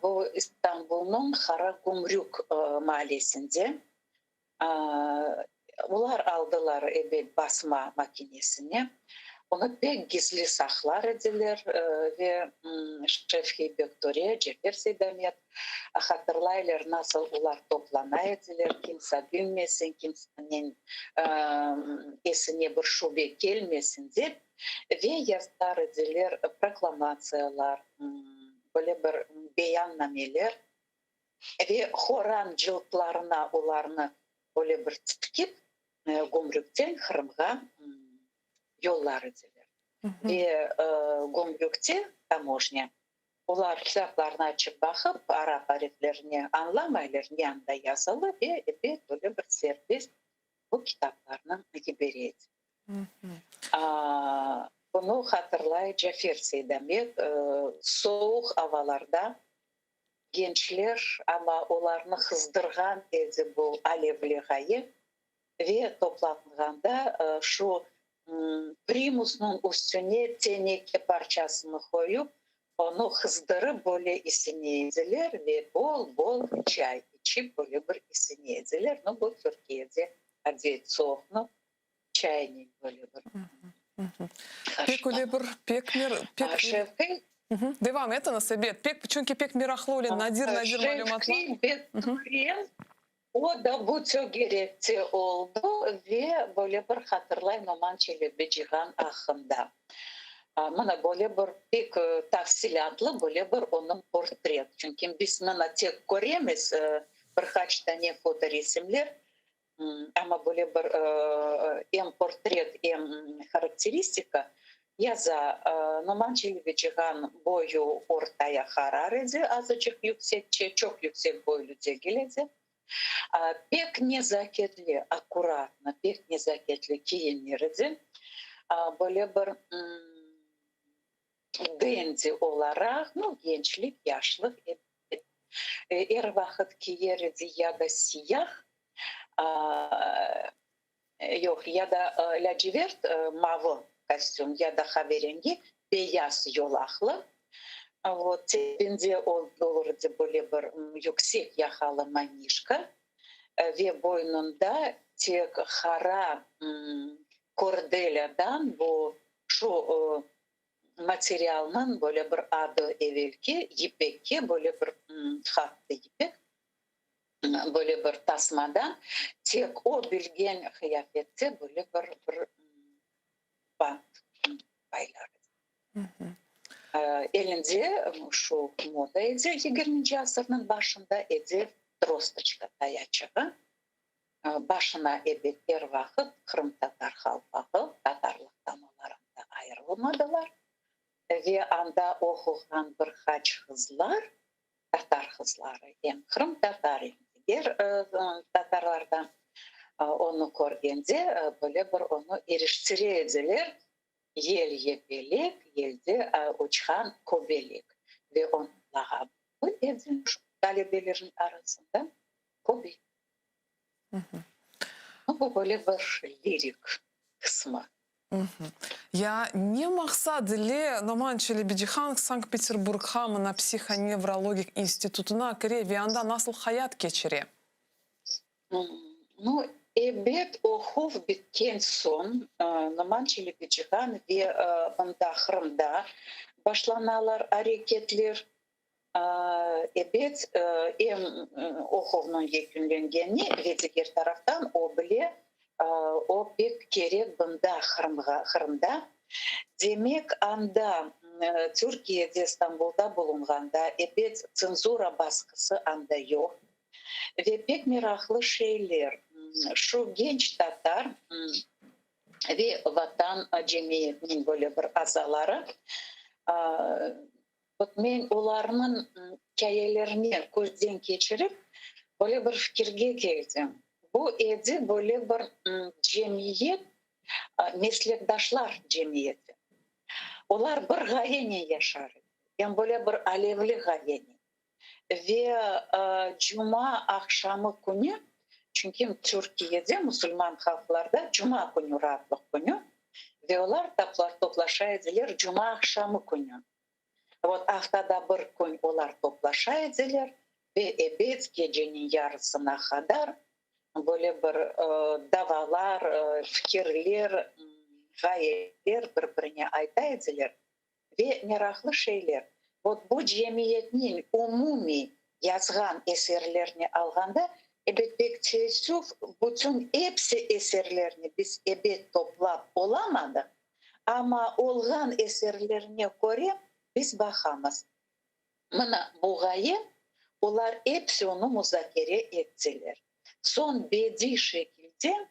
bu İstanbulnıñ Karagümrük maalesinde. Olar aldılar ebet basma makinesini, onı pek gizli saqlar ediler ve Şevhi Bektore, Cefer Seydamet hatırlaylar, nasıl olar toplana ediler, kimse bilmesin, kimseniñ esine bir şübe kelmesin dep, ve yazar ediler proklamatsiyalar, böyle bir beyannameler. Ve horan cıltlarına olarnı böyle bir tikip, gümrükten Qırımğa yollar ediler. Ve gümrükte, tamojnya. Olar kitaplarnı açıp baqıp, arap ariflerine añlamaylar, ne anda yazılı ve ebet böyle bir serbest bu kitaplarnı yibere edi. Bunı hatırlay Cafer Seydamet, soğuq avalarda gençler, amma olarnı qızdırğan edi bu alevli ğaye ve toplanğanda şu primusnıñ üstüne teneke parçasını qoyup, onı qızdırıp böyle isine ediler ve bol-bol çay içip böyle bir isine ediler. Nu, bu Türkiyede adet, soğuqnı çaynen böyle bir Pek öyle bir, pek mer, pek. Şevqiy. Devam etiñiz, ebet, pek, çünki pek meraqlı öyle nadir-nadir malümatlar. Şevqiy Bekturen, o da bu tögerekte oldı ve böyle bir hatırlay Noman Çelebicihan aqqında. Mına böyle bir pek tafsilâtlı böyle bir onıñ portret. Çünki biz mına tek köremiz bir qaç tane fotoresimler, Amma böyle bir em portret, em harakteristika yaza. Noman Çelebicihan boyu ortaya qarar edi, azıcıq yüksekçe, çoq yüksek boylu degil edi. Pek nezaketli, akkuratno, pek nezaketli kiyinir edi. Böyle bir dendi olaraq, nu, gençlik, yaşlıq er vaqıt kiyer edi ya da siyah, yoq, ya da lacivert mavı kostüm, ya da qaverengi beyaz yolaqlı. Vot, tebinde olur edi böyle bir yüksek yaqalı manişka ve boynunda tek qara kordelâdan bu şu materialnıñ böyle bir adı evelki yipekke böyle bir hattı yipek, böyle bir tasmadan tek o bilgen qıyafette böyle bir bir bant baylar edi. Elinde şu moda edi yigirminci asırnıñ başında edi trostoçka tayaçığı. Başına ebet er vaqıt qırımtatar halpağı, tatarlıqtan olar anda ayırılmadılar ve anda oquğan bir qaç qızlar, tatar qızları, em qırımtatar, em diger tatarlardan, onı körgende böyle bir onı eriştire ediler, Yel yepelek, yelde uçqan köbelek ve onıñ lağabı edi şu talebelerin arasında Köbelek. Bu böyle bir lirik qısmı. Ya ne maqsad ile Noman Çelebicihan Sankt-Peterburgğa mına psihonevrologik institutına kire ve anda nasıl hayat keçire? Nu, ebet, oquv bitken soñ Noman Çelebicihan ve mında Qırımda başlanalar areketler. Ebet, em oquvnıñ yekünlengeni ve diger taraftan o bile, o pek kerek bunda Qırımğa, Qırımda. Demek, anda, Türkiyede, İstanbulda bulunğanda, ebet, tsenzura basqısı anda yoq. Ve pek meraqlı şeyler, şu genç tatar ve Vatan cemiyetiniñ böyle bir azaları, Vot men olarnıñ ikâyelerini közden keçirip, böyle bir fikirge keldim, bu edi böyle bir cemiyet, meslekdaşlar cemiyeti. Olar bir ğayenen yaşar edi, em böyle bir alevli ğayenen. Ve cuma aqşamı künü, çünki Türkiyede musulman halqlarda cuma künü raatlıq künü, ve olar toplaşa ediler cuma aqşamı künü. Vot, aftada bir kün olar toplaşa ediler ve ebet geceniñ yarısına qadar böyle bir davalar, fikirler, ğayeler bir-birine ayta ediler. Ve meraqlı şeyler, vot, bu cemiyetniñ umumiy yazğan eserlerini alğanda, ebet, pek teessüf, bütün episi eserlerni biz ebet toplap olamadıq, Amma olğan eserlerine köre biz baqamız. Mına bu ğaye, olar episi onı muzakere ettiler. Soñ bediy şekilde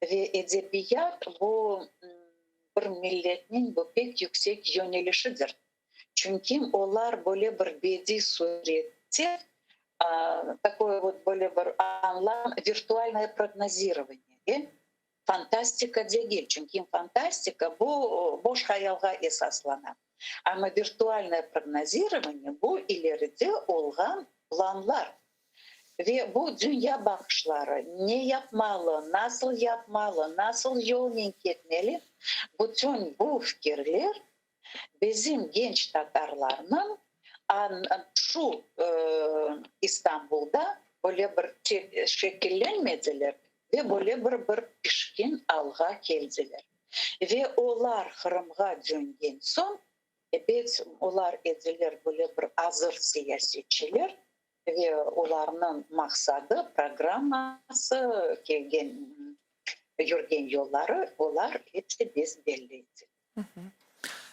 ve edebiyat bu bir milletniñ bu pek yüksek yönelişidir. Çünki olar böyle bir bediy surette, takoy vot böyle bir añlam, virtualnoye prognozirovaniye, fantastika degil, çünki fantastika bu boş hayalğa esaslana. Amma virtualnoye prognozirovaniye bu ileride olğan planlar ve bu dünya baqışları, ne yapmalı, nasıl yapmalı, nasıl yolnen ketmeli, bütün bu fikirler Bizim genç tatarlarnıñ şu İstanbulda böyle bir şekillenmediler ve böyle bir bir pişkin alğa keldiler. Ve olar Qırımğa döngen soñ, ebet, olar ediler böyle bir azır siyasetçiler ve olarnıñ maqsadı, programması, kelgen, yürgen yolları, olar episi bes-belli edi.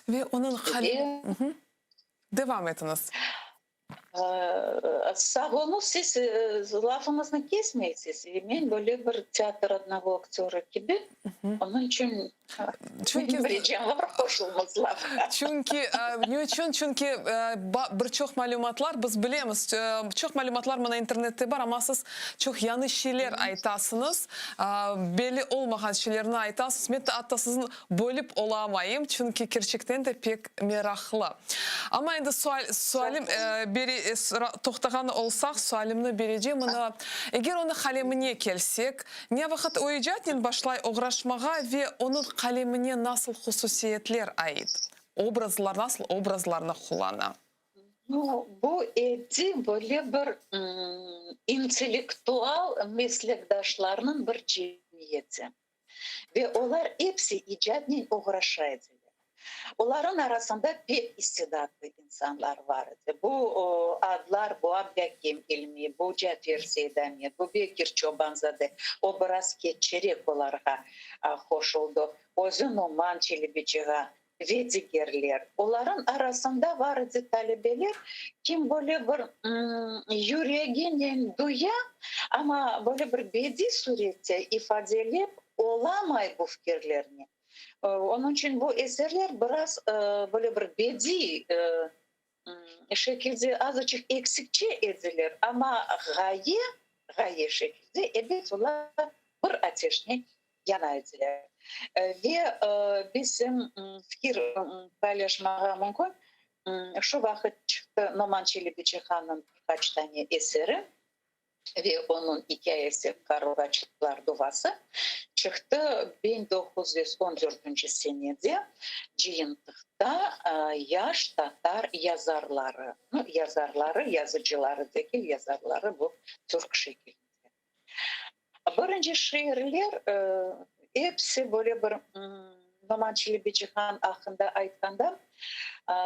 Ve onıñ qalem. Devam etiñiz. Sağ oluñız, siz lafıñıznı kesmeysiz. Men böyle bir teatr odnogo aktöra kibi, onıñ içün Çünki ricam var, qoşulmız lafqa. Çünki, ne içün? Çünki bir çoq malümatlar biz bilemiz, çoq malümatlar mına internette bar, amma siz çoq yañı şeyler aytasıñız, belli olmağan şeylerni aytasız. Men atta siziñ Bölip olamayım, çünki kerçekten de pek meraqlı. Amma endi sual, sualim, bere, toqtağan olsaq, sualimni berecem. Mına, eger onıñ qalemine kelsek, ne vaqıt o icatnen başlay oğraşmağa ve onıñ qalemine nasıl hususiyetler ait, obrazlar, nasıl obrazlarnı qullana? Nu, bu edi böyle bir intellektual meslekdaşlarnıñ bir cemiyeti. Ve olar episi icadnen oğraşa ediler. Olarıñ arasında pek istidatlı insanlar var edi. Bu adlar, bu Ablâkim İlmi, bu Cafer Seydamet, bu Bekir Çobanzade, o biraz keççerek olarğa qoşuldı, özü Noman Çelebicihan ve digerler. Olarıñ arasında var edi talebeler, kim böyle bir yüreginen duya, amma böyle bir bediy surette ifadelep olamay bu fikirlerni. Onıñ içün bu eserler biraz böyle bir bediy şekilde azıcıq eksikçe ediler, amma ğaye, ğaye şekilde, ebet, olar bir ateşnen yana ediler. Ve bizim fikir paylaşmağa mümkün, şu vaqıt çıqtı Noman Çelebicihannıñ bir qaç tane eseri ve onıñ ikâyesi Qarılğaçlar duvası çıqtı 1914 senede cıyıntıqta Yaş tatar yazarları, yazarları, yazıcıları degil, yazarları bu türk şekilinde. Birinci şiirler episi böyle bir Noman Çelebicihan aqqında aytqanda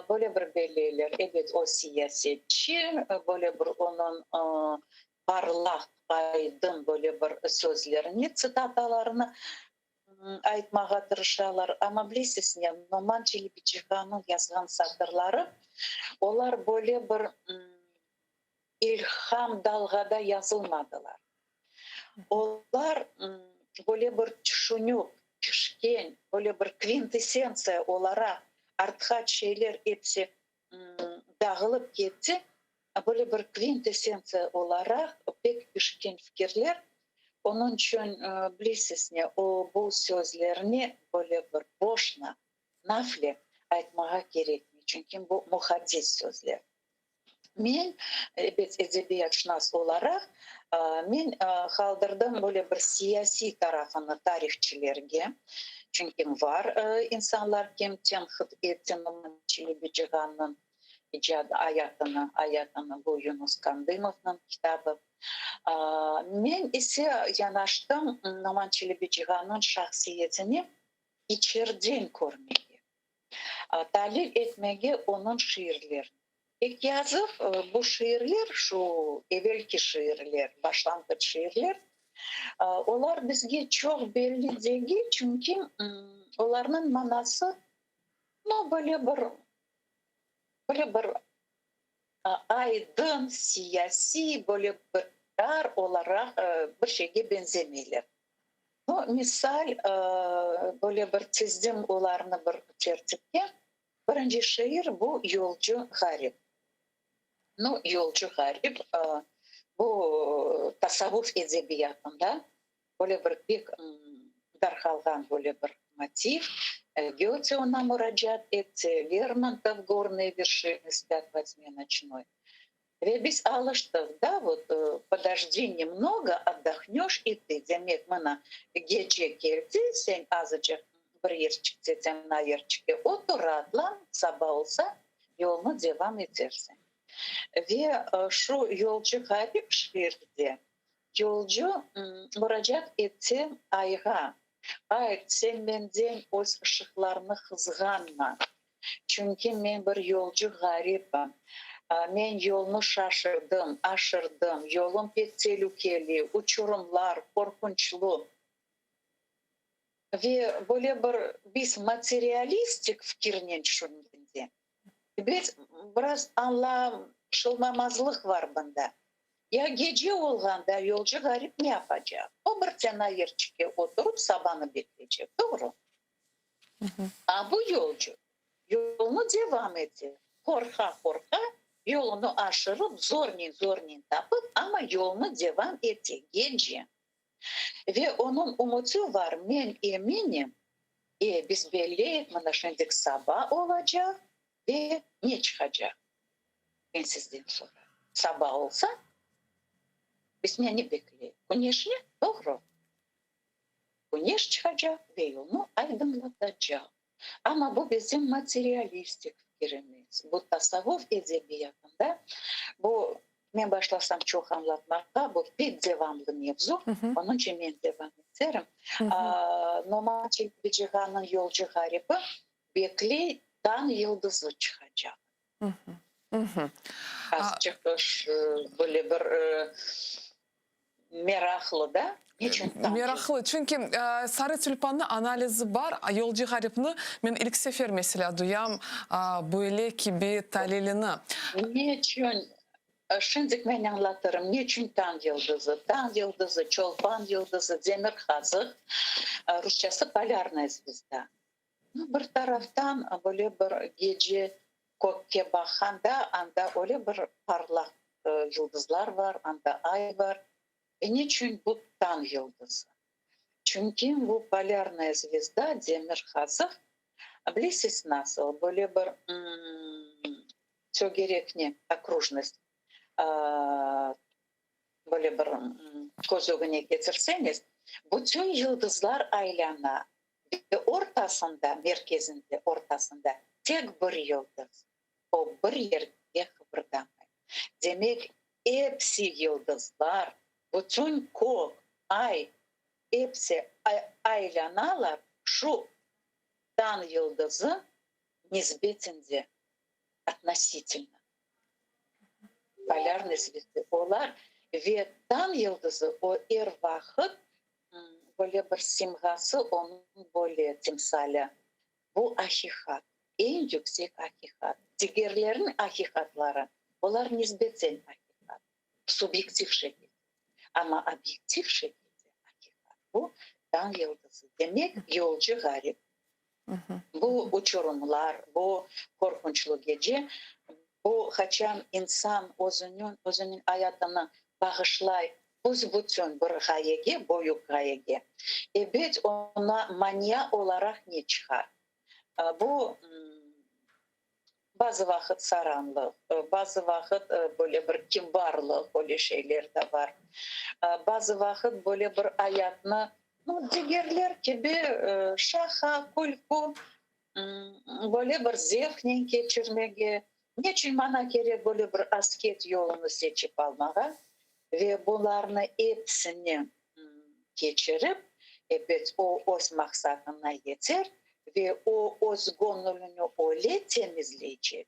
böyle bir belleyler, ebet, o siyasetçi, böyle bir onıñ parlaq, aydın böyle bir sözlerini, tsitatalarını aytmağa tırışalar. Amma bilesiz ne, Noman Çelebicihannıñ yazğan satırları, olar böyle bir İlham dalğada yazılmadılar. Olar böyle bir tüşünüp pişken, böyle bir kvintessentsiya olaraq artqaç şeyler episi dağılıp ketti, böyle bir kvintessentsiya olaraq pek pişken fikirler. Onıñ içün, bilesiz ne, o bu sözlerni böyle bir boşna, nafle aytmağa kerekmey, çünki bu muqaddes sözler. Men, ebet, edebiyatşınas olaraq, men qaldırdım böyle bir siyasiy tarafını tarihçilerge, çünki var insanlar kim tenqit etti Noman Çelebicihannıñ icad ayatını, ayatını, bu Yunus Kandımovnıñ kitabı. Men ise yanaştım Noman Çelebicihannıñ şahsiyetine içerden körmege. Talil etmege onıñ şiirlerini. Pek yazıq, bu şiirler, şu evelki şiirler, başlanğıç şiirler, olar bizge çoq belli degil, çünki olarnıñ manası, no, böyle bir, böyle bir aydın, siyasiy, böyle bir qarar olaraq bir şeyge beñzemeyler. No, misal, böyle bir tizdim olarnı bir tertipke. Birinci şiir bu Yolcu ğarip. Nu, Yolcu ğarip, bu tasavvuf edebiyatında böyle bir pek darqalğan böyle bir motiv. Göte oña muracaat etti, Lermontov Gornıye verşinı spât vo tme noçnoy. Ve biz alıştıq da, vot, podojdi nemnogo, otdohnöş i tı, demek, mına, gece keldi, sen azıcıq bir yerçikte, temna yerçikte otur, raatlan, saba olsa, yolnı devam etersiñ. Ve şu Yolcu ğarip şiirde yolcu muracaat ete ayğa, Ay, sen menden öz ışıqlarını qızğanma, Çünki men bir yolcu ğaripim. Men yolnı şaşırdım, aşırdım, yolum pek telükeli, uçurımlar, qorqunçlı. Ve böyle bir biz materialistik fikirnen tüşüngende, biz biraz añlaşılmamazlıq var bunda. Ya gece olğanda yolcu ğarip ne yapacaq? O bir tena yerçikke oturıp sabanı bekleycek, doğru? A bu yolcu yolunı devam ete, qorqa-qorqa yolunı aşırıp, zornen-zornen tapıp, amma yolunı devam ete, gece. Ve onıñ ümüti bar, men eminim, e, biz belleyik, mına şimdik saba olacaq ve ne çıqacaq? Men sizden sorayım, saba olsa, biz neni bekleyik? Küneşni? Doğru. Küneş çıqacaq ve yolnı aydınlatacaq. Amma bu bizim materialistik fikirimiz. Bu tasavvuf edebiyatında, bu, men başlasam çoq añlatmağa, bu pek devamlı mevzu, onıñ içün men devam eterim. Noman Çelebicihannıñ Yolcu ğaribi bekley, tañ yıldızı çıqacaq. Azçıq böyle bir meraqlı da, niçün tañ Meraqlı, çünki Sarı tülpannı analizi bar, Yolcu ğaripni men ilk sefer meselâ duyam böyle kibi talilini. Neçün, şimdik men añlatırım, neçün tañ yıldızı? Tañ yıldızı, çolpan yıldızı, demir qazıq, rusçası polârnaya zvezda. Bir taraftan böyle bir gece kökke baqqanda, anda öyle bir parlaq yıldızlar bar, anda ay bar. E neçün bu tañ yıldızı? Çünki bu polârnaya zvezda, demir qazıq, bilesiz nasıl, böyle bir tögerekni, okrujnost, böyle bir köz ögüne ketirseñiz, bütün yıldızlar aylana Ve ortasında, merkezinde, ortasında tek bir yıldız. O bir yerge qıbırdamay. Demek, episi yıldızlar, bütün kök, ay, episi aylanalar şu Tañ yıldızı nisbetinde, otnositelno. Polârnıy zvezda. Olar ve Tañ yıldızı o er vaqıt Böyle bir simğası onıñ böyle timsali. Bu aqiqat, eñ yüksek aqiqat. Digerlerniñ aqiqatları, olar nisbeten aqiqat, subyektiv şekilde. Amma obyektiv şekilde aqiqat, bu tañ yıldızı. Demek, yolcu ğarip. Bu uçurumlar, bu qorqunçlı gece, bu qaçan insan özüniñ, özüniñ ayatını bağışlay büs-bütün bir ğayege, büyük ğayege, ebet, oña mania olaraq ne çıqar? Bu bazı vaqıt saranlıq, bazı vaqıt böyle bir kibarlıq, öyle şeyler de bar. Bazı vaqıt böyle bir ayatnı, nu, digerler kibi şaqa, külkü, böyle bir zevqnen keçirmege, neçün maña kerek böyle bir asket yolunı seçip almağa ve bularnı episini keçirip, ebet, o öz maqsadına yeter ve o öz göñülini öyle temizleycek,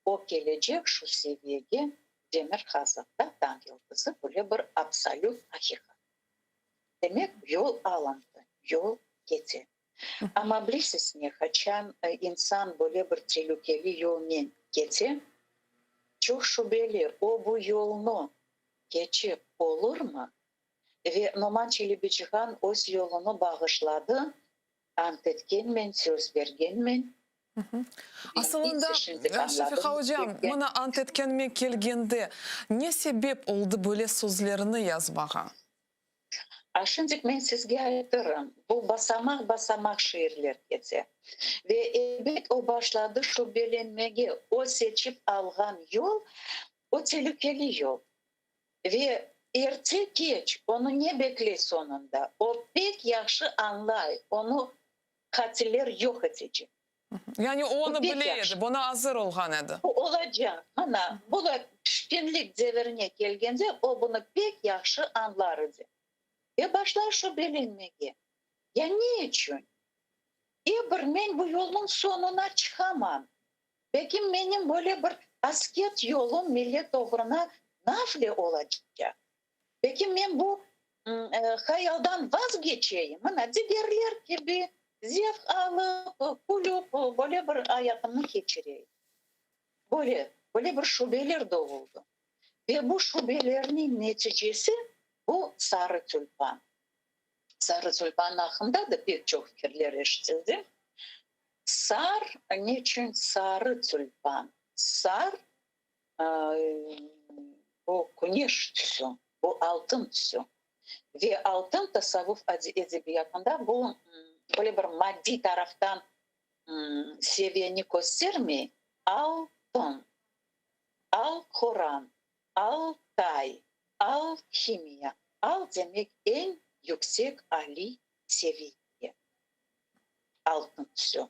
o kelecek şu seviyege, demir qazıqta tañ yıldızı böyle bir absolüt aqiqat. Demek, yol alındı, yol kete. Amma bilesiz ne, qaçan insan böyle bir telükeli yolnen kete, çoq şübeli, o bu yolnu keçip olurmı? Ve Noman Çelebicihan öz yolunı bağışladı, ant etkenmen, söz bergenmen. Asılında, Şefiqa ocam, mına Ant etkenime kelgende, ne sebep oldı böyle sözlerni yazmağa? A şimdik men sizge aytırım, bu basamaq-basamaq şiirler kete. Ve ebet o başladı şübelenmege, o seçip alğan yol, o telükeli yol. Ve erte-keç onı ne bekley soñunda, o pek yahşı añlay, onı qatiller yoq etecek. Yani o onı bile edi, buna azır olğan edi. Bu olacaq. Mına, bu da pişkinlik devirine kelgende o bunı pek yahşı añlar edi. Ve başlar şübelenmege. Ya ne içün? E bir men bu yolnıñ soñuna çıqamam. Belki menim böyle bir asket yolum millet oğruna nafle olacaq. Belki men bu hayaldan vazgeçeyim, mına, digerler kibi zevq alıp, külüp, böyle bir ayatımnı keçireyim. Böyle, böyle bir şübeler doğuldı. Ve bu şübelerniñ neticesi bu sarı tülpan. Sarı tülpan aqqında da pek çoq fikirler eşitildi. Sar, neçün sarı tülpan? Sar, bu küneş tüsü, bu altın tüsü. Ve altın tasavvuf edebiyatında bu böyle bir maddiy taraftan seviyeni köstermey, altın, al-Quran, Altay, alhimiya, al demek eñ yüksek aliy seviye, altın tüsü.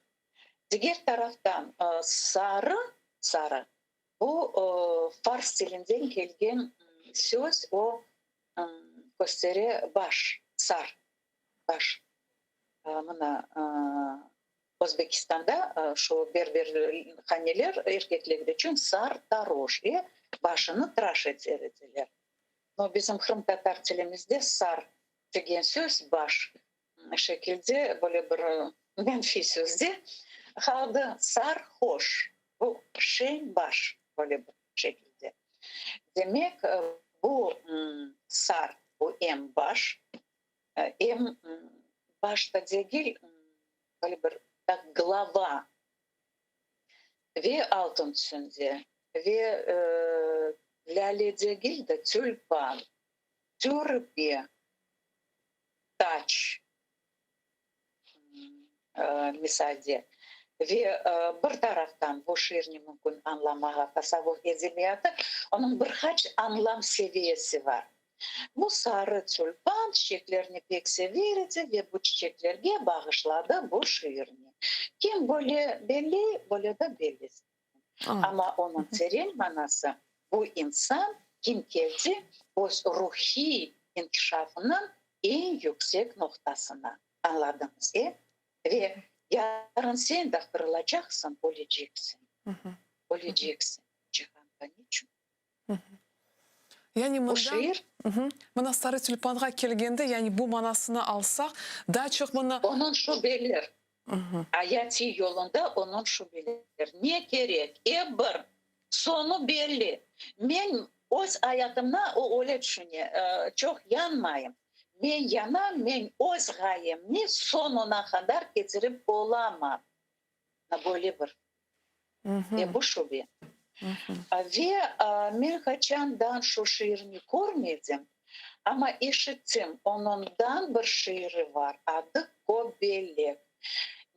Diger taraftan, sarı, sarı, bu fars tilinden kelgen söz, o köstere baş, sar, baş. Mına, Özbekistanda şu berberhaneler erkekler içün sar taroş ve başını tıraş eter ediler. No, bizim qırımtatar tilimizde sar degen söz baş şekilde böyle bir menfiy sözde qaldı. Sarhoş, bu şeñ baş böyle bir şekilde. Demek, bu sar, bu em baş, Em başta degil, böyle bir kak glava ve altın tüsünde, ve lâle degil de, tülpan, türbe, taç misalde. Ve bir taraftan bu şiirni mümkün añlamağa, tasavvuf edebiyatı, onıñ bir qaç añlam seviyesi bar. Bu sarı tülpan çiçeklerni pek sever edi ve bu çiçeklerge bağışladı bu şiirni. Kim böyle belley, böyle de bellesin. Amma onıñ teren manası, bu insan, kim keldi öz ruhiy inkişafınıñ eñ yüksek noqtasına. Añladıñız, e? Ve yarın sen de qırılacaqsıñ, öleceksiñ. Öleceksiñ. Cihanğa niçün? Yani Bu mında, şiir. Mına sarı tülpanğa kelgende, yani bu manasını alsaq, daa çoq mına. Onıñ şubeler, ayatiy yolunda onıñ şubeler. Ne kerek? Ep bir, soñu belli. Men öz ayatımna, o öyle tüşüne, çoq yanmayım. Men yanam, men öz ğayemni soñuna qadar ketirip olamam. Böyle bir Ve bu şube. Ve men qaçandan şu şiirni körmedim, amma eşittim, onıñdan bir şiiri bar, adı Kobelek.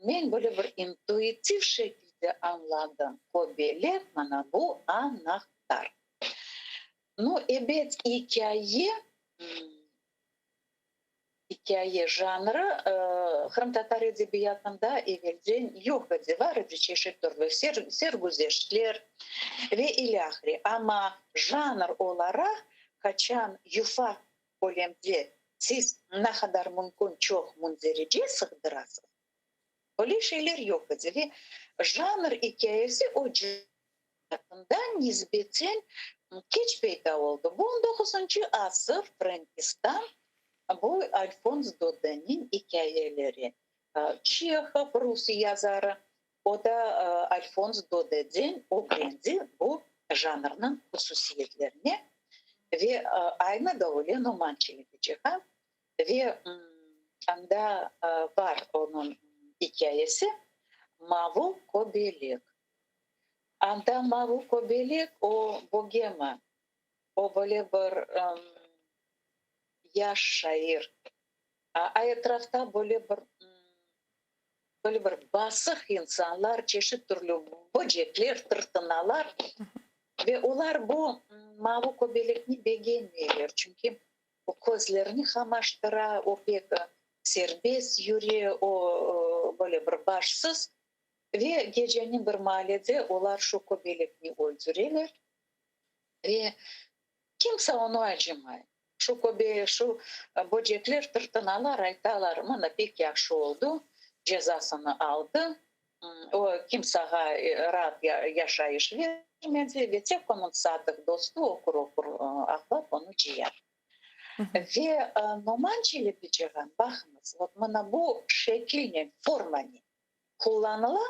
Men böyle bir intuitiv şekilde añladım, kobelek, mana bu anahtar. Nu, ebet, ikâye İkâye janrı qırımtatar edebiyatında evelden yoq edi, var edi çeşit türlü sergüzeştler ve ilâhre, amma janr olaraq qaçan yufaq kölemde siz ne qadar mümkün çoq münderice sığdırasız, öyle şeyler yoq edi ve janr ikâyesi o Yaqında nisbeten keç peyda oldı. Bu on doquzıncı asır Frenkistan, bu Alfons Dodeniñ ikâyeleri. Çehov, rus yazarı, o da Alfons Dodeden ögrendi bu janrnıñ hususiyetlerini ve aynı da öyle Noman Çelebicihan ve anda bar onıñ ikâyesi. Mavı köbelek. Anda mavı köbelek o bogema, o böyle bir yaş şair. A etrafta böyle bir böyle bir basıq insanlar, çeşit türlü böcekler, tırtınalar ve olar bu mavı köbelekni begenmeyler, çünki o közlerini qamaştıra, o pek serbest yüre, o böyle bir başsız. Ve geceniñ bir maalede olar şu köbelekni öldüreler ve kimse onı acımay. Şu köbe, şu böcekler, tırtınalar aytalar, mına pek yahşı oldu, cezasını aldı, o kimsağa raat yaşayış vermedi ve tek onıñ sadıq dostu okur-okur ağlap onı cıya. Ve Noman Çelebicihan, baqıñız, vot mına bu şekilnen, formanen qullanıla,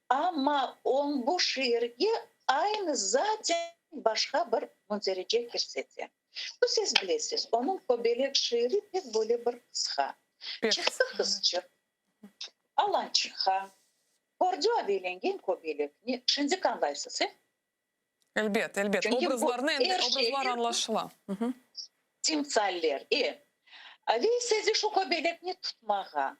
amma on bu şiirge aynı zaten başqa bir münderice kirsete. Bu siz bilesiz, onıñ Kobelek şiiri pek böyle bir qısqa. Çıqtı qızçıq alançıqqa, kördi avelengen kobelekni. Şindik añlaysız, e? Elbet, elbet. Çünki bu Obrazlarnı endi, er obrazlar şeyler añlaşıla. Timsaller, e. Ve sezi şu kobelekni tutmağa.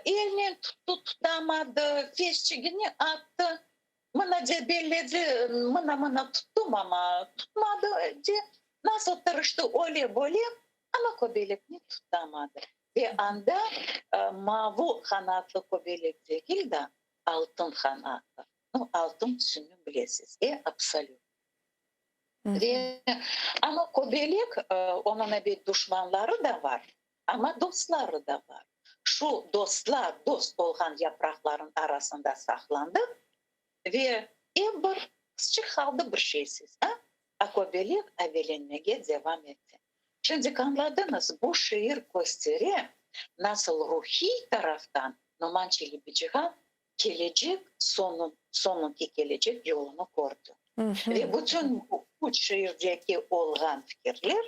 Elnen tuttı, tutamadı, fesçigini attı. Mına de belledi, mına-mına tuttım, amma tutmadı de. Nasıl tırıştı öyle-böyle, amma kobelekni tutamadı. Ve anda mavı qanatlı kobelek degil da, altın qanatlı. Nu, altın tüsüni bilesiz, e, absolüt. Ve amma kobelek, onıñ ebet duşmanları da bar, amma dostları da bar. Şu dostlar, dost olğan yapraqlarnıñ arasında saqlandı ve ep bir qızçıq qaldı bir şeysiz, a? A kobelek avelenmege devam etti. Şimdik añladıñız, bu şiir köstere, nasıl ruhiy taraftan Noman Çelebicihan kelecek soñu, soñunki kelecek yolunı kördi. Ve bütün bu üç şiirdeki olğan fikirler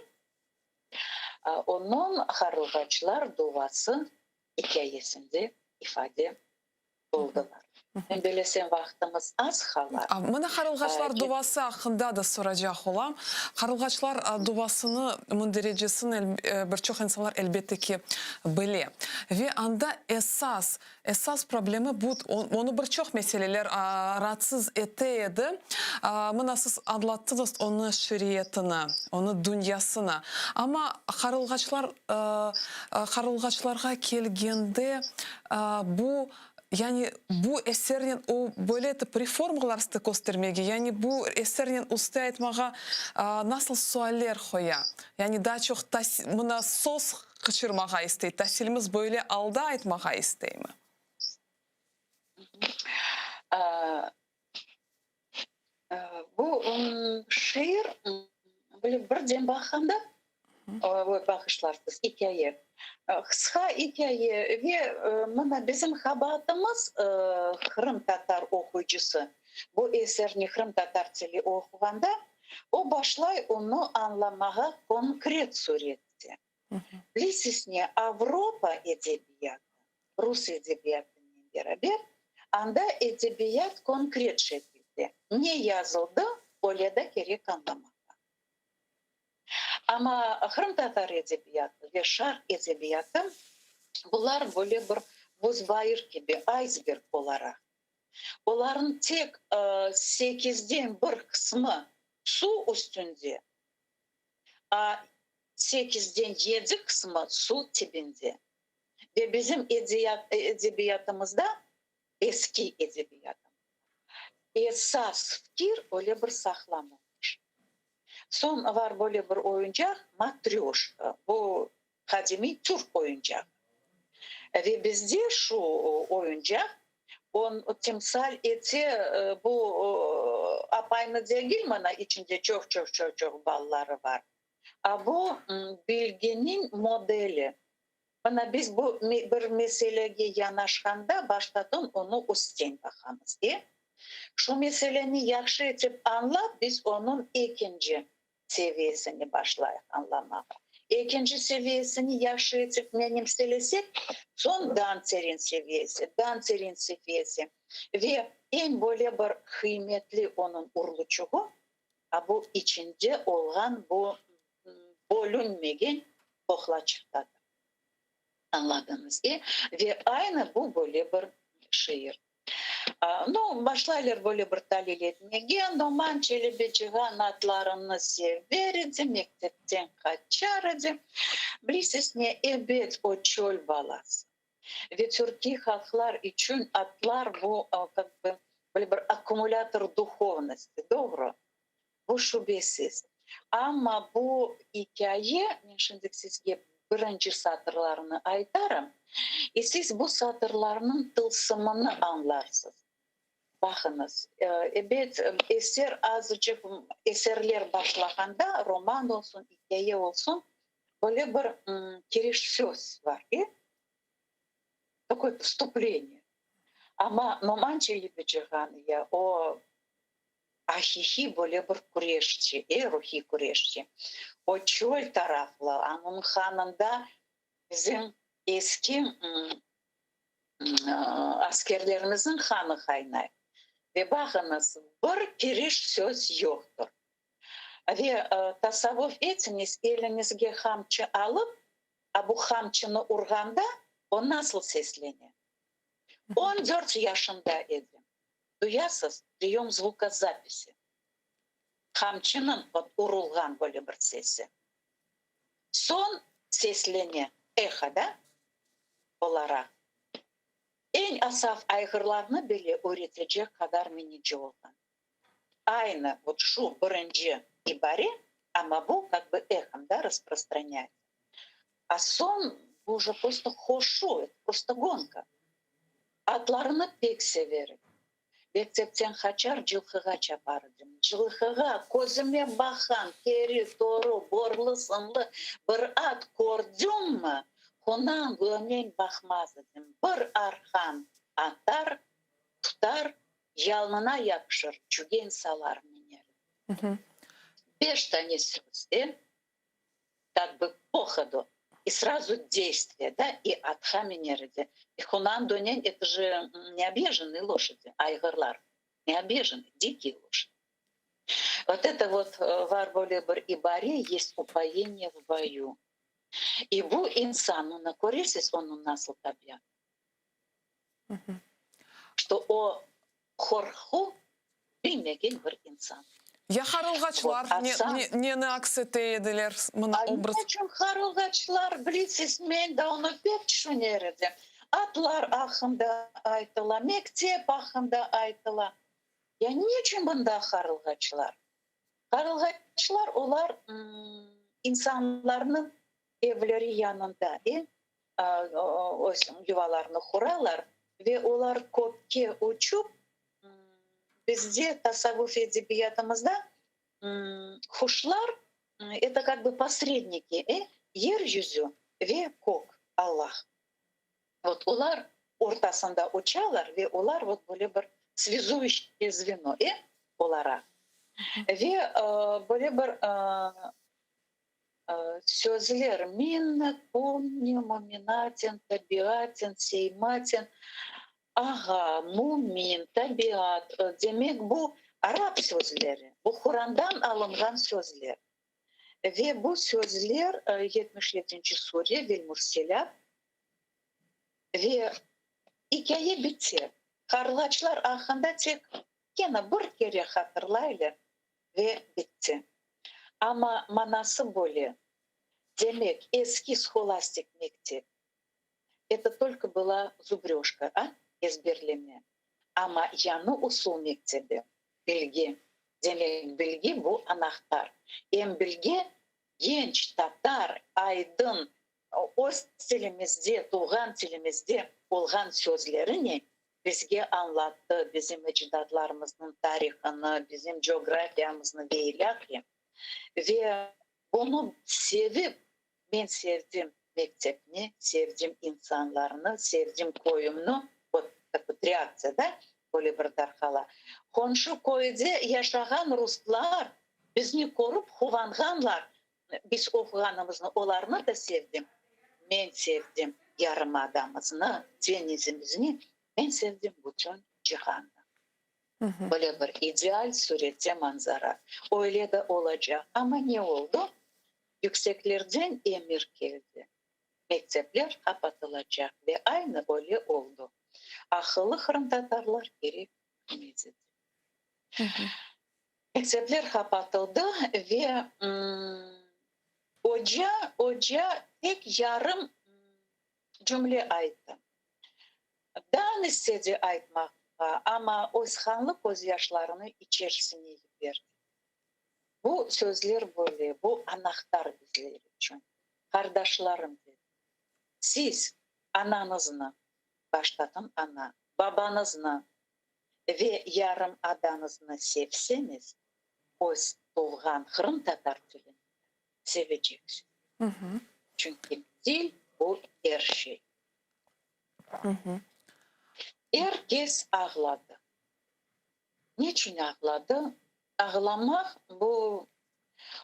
onıñ Qarılğaçlar duvası ikâyesinde ifade oldılar. Men belesem, vaqtımız az qala. Mına Qarılğaçlar duvası aqqında da soracaq olam. Qarılğaçlar duvasını münderecesini bir çoq insanlar elbette ki bile. Ve anda esas Esas problemi bu, onı bir çoq meseleler raatsız ete edi. Mına siz añlattıñız onı şiiriyetini, onı dünyasını. Amma qarılğaçlar, qarılğaçlarğa kelgende bu, yani bu esernen o böyle etip reformalar isti köstermege, yani bu esernen usta aytmağa nasıl sualler qoya? Yani daa çoq mına söz Qıçırmağa istey. Tasilimiz böyle alda aytmağa isteymi? Bu şiir, böyle birden baqqanda, bağışlarsız, ikâye, qısqa ikâye ve mına bizim qabaatımız, qırımtatar oquyıcısı bu eserni qırımtatar tili oquğanda, o başlay onı añlamağa konkret surette. Bilesiz ne, Avropa edebiyatı, rus edebiyatınen beraber, anda edebiyat konkret şekilde, ne yazıldı, öyle de kerek añlamağa. Amma qırımtatar edebiyatı ve şarq edebiyatı, bular böyle bir buzbayır kibi, aysberg olaraq, olarnıñ tek sekizden bir qısmı suv üstünde, a sekizden yedi qısmı suv tibinde. Ve bizim edebiyatımızda, eski edebiyatımızda, esas fikir öyle bir saqlanılmış. Soñ var böyle bir oyuncaq, matryoşka, bu qadimiy türk oyuncağı. Ve bizde şu oyuncaq, on timsal ete bu apaynı degil, mana içinde çoq-çoq-çoq-çoq balaları var. A bu bilginiñ modeli. Mına biz bu bir meselege yanaşqanda baştadan onı üstten baqamız, e? Şu meseleni yahşı etip añlap, biz onıñ ekinci seviyesini başlayıq añlamağa. Ekinci seviyesini yahşı etip menimselesek, soñ dan teren seviyesi, dan teren seviyesi. Ve eñ böyle bir qıymetli onıñ urluçuğı, a bu içinde olğan bu bölünmegen qoqlaçıqtadır. Añladıñız, e? Ve aynı bu böyle bir şiir. Nu, başlaylar böyle bir talil etmege, Noman Çelebicihan atlarını sever edi, mektepten qaçar edi. Bilesiz ne, ebet, o çöl balası. Ve türkiy halqlar içün atlar bu, kak бы, böyle bir akkumulâtor duhovnosti, doğru, bu şübesiz. Amma bu ikâye, men şimdi sizge birinci satırlarını aytarım, i siz bu satırlarnıñ tılsımını añlarsız. Baqıñız, ebet, eser azıcıq, eserler başlağanda, roman olsun, ikâye olsun, böyle bir kiriş söz bar, e? Takoy vstupleniye. Amma Noman Çelebicihan ya o aqiqiy böyle bir küreşçi, e, ruhiy küreşçi. O çöl taraflı, onıñ qanında bizim eski askerlerimizniñ qanı qaynay. Ve baqıñız, bir kiriş söz yoqtır. Ve tasavvuf etiñiz, eliñizge qamçı alıp, a bu qamçını urğanda o nasıl seslene? 14 yaşında edim. Duyasız, priyom zvukozapisi. Qamçınıñ urulğan böyle bir sesi. Soñ seslene, eho, da, olaraq. Eñ asav ayğırlarnı bile öğretecek qadar minici olğan. Aynı vot şu birinci ibare, amma bu kak bı ehom, da, rasprostraняется. A soñ bu uje prosto qoşu, eto prosto gonka. Atlarını pek sever edim. Mektepten qaçar, cılqığa çapar edim. Cılqığa közüme baqqan teri, toru, borlı-sınlı bir at kördümmi, hunan gönen baqmaz edim. Bir arqan atar, tutar, yalnına yapışır, cügen salar, miner edim. Beş tane söz, e? Kak bı po hodu i srazu deystviye, da, i atqa miner edi. I hunan dönen, eto je ne obyejenıy loşadi, ayğırlar, ne obyejenıy, dikiy loşadi. Vot eto vot var böyle bir ibare, yest upoyeniye v boyu. I bu insan, mına köresiz onıñ nasıl tabiatı, çto o Qorqu bilmegen bir insan. Ya qarılğaçlar neni aks ete ediler, mına obraz? Ne içün qarılğaçlar, bilesiz, men de onı pek tüşüner edim. Atlar aqqında aytıla, mektep aqqında aytıla. Ya ne içün bunda qarılğaçlar? Qarılğaçlar olar insanlarnıñ evleri yanında, e, öz yuvalarını quralar ve olar kökke uçıp, bizde tasavvuf edebiyatımızda quşlar, eto kak bı posredniki, e, yer yüzü ve kök, Allah. Vot olar ortasında uçalar ve olar vot böyle bir svязующее zveno, e, olaraq. Ve böyle bir Sözler, minna, kunni, muminatin, tabiatin, seymatin, ağa, mumin, tabiat, demek, bu arap sözleri, bu Qurandan alınğan sözler. Ve bu sözler 77-nci sure, Vel-Murselât, ve ikâye bite. Qarlaçlar aqqında tek kene bir kere hatırlaylar ve bitti. Amma manası böyle, demek, eski sholastik mektep, eto tolko byla zubröjka, a, ezberleme, amma yañı usul mektebi, bilgi, demek, bilgi bu anahtar, em bilgi genç, tatar, aydın, öz tilimizde, tuvğan tilimizde olğan sözlerine bizge añlattı bizim ecdatlarımıznıñ tarihını, bizim coğrafiyamıznı ve ilâhre. Ve bunı sevip, men sevdim mektepni, sevdim insanlarnı, sevdim köyümni, vot tak reaktsiya, da, böyle bir darqala. Qonşu köyde yaşağan ruslar bizni körip quvanğanlar. Biz oquğanımıznı, olarnı da sevdim. Men sevdim yarımadamıznı, deñizimizni, men sevdim bütün cihannı. Böyle bir ideal sürette manzara. Öyle de olacaq. Amma ne oldı? Yükseklerden emir keldi, mektepler qapatılacaq ve aynı öyle oldı. Aqıllı qırımtatarlar kerek medi. Mektepler qapatıldı ve oca, oca tek yarım cümle ayttı. Daa istedi aytmağa, amma öz qanlı közyaşlarını içerisine yiberdi. Bu sözler böyle, bu anahtar bizler içün. Qardaşlarım, dedi, siz anañıznı, baştatın ana, babañıznı ve yarım adañıznı sevseñiz, öz tuvğan qırımtatar tilini seveceksiz. Çünki til, bu er şey. Er kes ağladı. Neçün ağladı? Ağlamaq, bu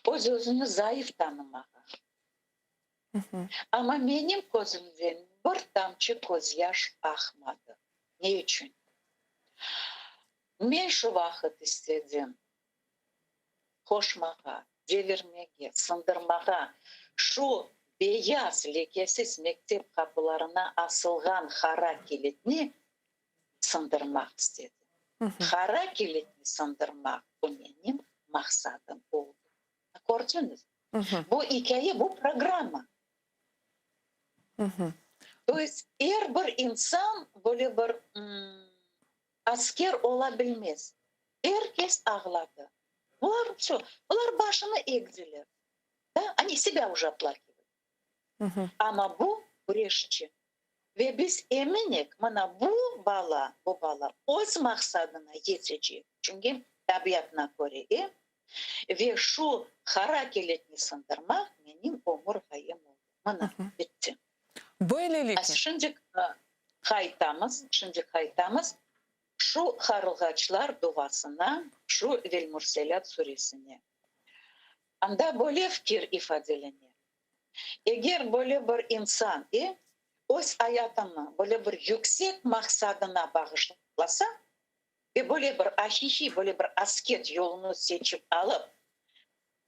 öz-özüni zayıf tanımağa. Amma menim közümden bir tamçı közyaş aqmadı. Ne içün? Men şu vaqıt istedim qoşmağa, devirmege, sındırmağa şu beyaz lekesiz mektep qapılarına asılğan qara kilitni sındırmaq istedim. Qara kilitni sındırmaq, bu menim maqsadım oldı. Kördiñiz? Bu ikâye, bu programma. To est, er bir insan böyle bir asker ola bilmez. Er kes ağladı. Bular vsö, bular başını egdiler. Da, oni sebâ uje oplakivali. Amma bu küreşçi. Ve biz eminik, mına bu bala, bu bala öz maqsadına yetecek, çünki tabiatına köre e, ve şu qara keletni sındırmaq menim ömür ğayem oldı. Mına, bitti. Böyleliknen. Şimdi qaytamız, şimdi qaytamız şu qarılğaçlar duasına, şu Vel-Murselât suresine. Anda böyle fikir ifadelene, Eger böyle bir insan, e, öz ayatını böyle bir yüksek maqsadına bağışlasa ve böyle bir ahihiy, böyle bir asket yolunı seçip alıp,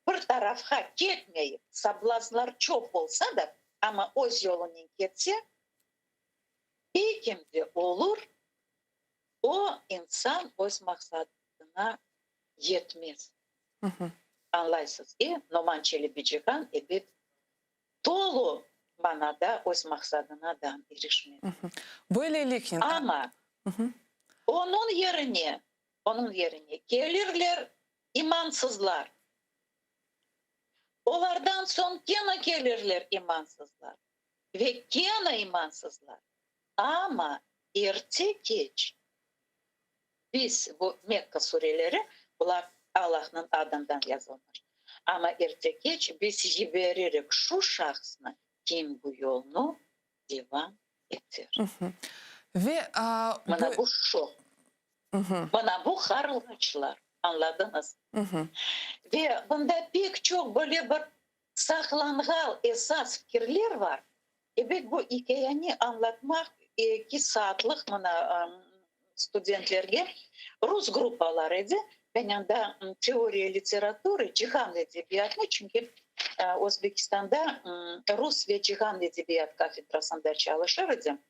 bir tarafqa ketmeyip, sablazlar çoq olsa da, amma öz yolunen ketse, belkim de olur, o insan öz maqsadına yetmez. Añlaysız, e, Noman Çelebicihan, ebet, tolu manada öz maqsadına da irişmedi. Böyleliknen. Amma onıñ yerine, onıñ yerine kelirler imansızlar. Olardan soñ kene kelirler imansızlar ve kene imansızlar. Amma erte-keç Biz, bu Mekka sureleri, bular Allahnıñ adından yazılmış. Amma erte-keç biz yiberirik şu şahsnı, kim bu yolnu devam eter. Ve Mına bu şu. Mına bu qarılğaçlar, añladıñız? Ve bunda pek çoq böyle bir saqlanğal esas fikirler bar. Ebet, bu ikâyeni añlatmaq eki saatlıq mına studentlerge rus gruppalar edi. Men anda teoriya literaturı, cihan edebiyatını, çünki Özbekistanda rus ve cihan edebiyat kafedrasında çalışır edim.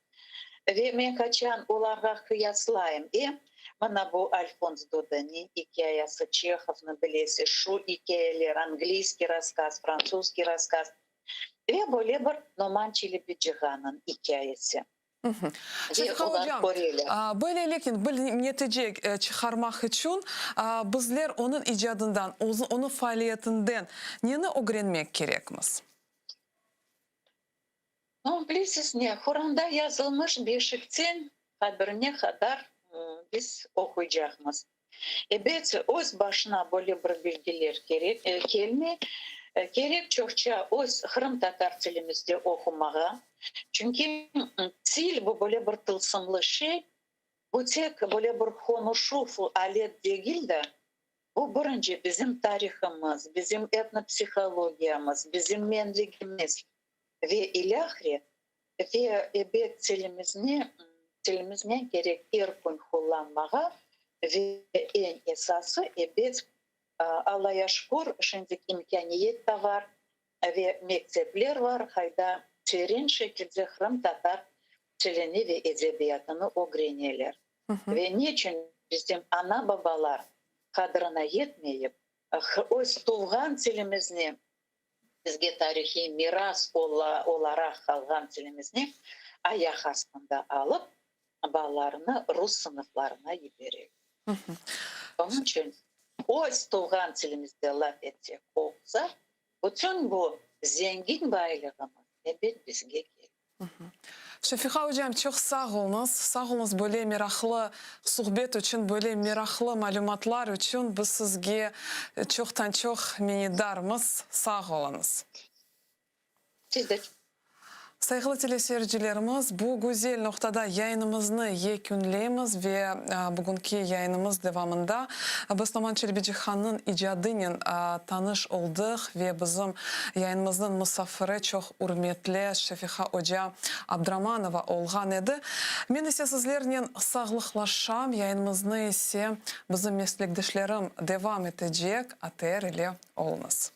Ve men qaçan olarğa qıyaslayım, e, mına bu Alfons Dodeniñ ikâyesi, Çehovnı bilesiz, şu ikâyeler, angliyskiy rasskaz, frantsuzskiy rasskaz. Ve böyle bir Noman Çelebicihanıñ ikâyesi. Şefiqa ocam, böyleliknen bir netice çıqarmaq içün bizler onıñ icadından, onıñ faaliyetinden neni ögrenmek kerekmiz? No, bilesiz ne, Quranda yazılmış beşikten qabirine qadar biz oquycaqmız. Ebet, öz başına böyle bir bilgiler kerek kelmey. Kerek çoqça öz qırımtatar tilimizde oqumağa. Çünki til bu böyle bir tılsımlı şey, bu tek böyle bir qonuşuv alet degil de. Bu birinci bizim tarihımız, bizim etnopsihologiyamız, bizim menligimiz ve ilâhre. Ve ebet tilimizni, tilimiznen kerek er kün qullanmağa ve eñ esası, ebet, Allaya şükür, şimdik imkâniyet da var ve mektepler var, qayda teren şekilde qırımtatar tilini ve edebiyatını ögreneler. Ve neçün bizim ana-babalar qadrına yetmeyip, öz tuvğan tilimizni, bizge tarihiy miras olaraq qalğan tilimizni ayaq astında alıp, balalarını rus sınıflarına yibereler? Onıñ içün öz tuvğan tilimizde laf etsek, oqusaq, bütün bu zengin baylığımız ebet bizge kelir. Şefiqa ocam, çoq sağ oluñız. Sağ oluñız böyle meraqlı suhbet içün, böyle meraqlı malümatlar içün. Biz sizge çoqtan-çoq minnetdarmız. Sağ oluñız. Siz de. Sayğılı teleseyircilerimiz, bu güzel noqtada yayınımıznı yekünleymiz ve bugünki yayınımız devamında biz Noman Çelebicihannıñ icadınen tanış oldıq ve bizim yayınımıznıñ musafiri çoq ürmetli Şefiha oca Abdramanova olğan edi. Men ise sizlernen sağlıqlaşam, yayınımıznı ise bizim meslekdeşlerim devam etecek, ATR ile oluñız.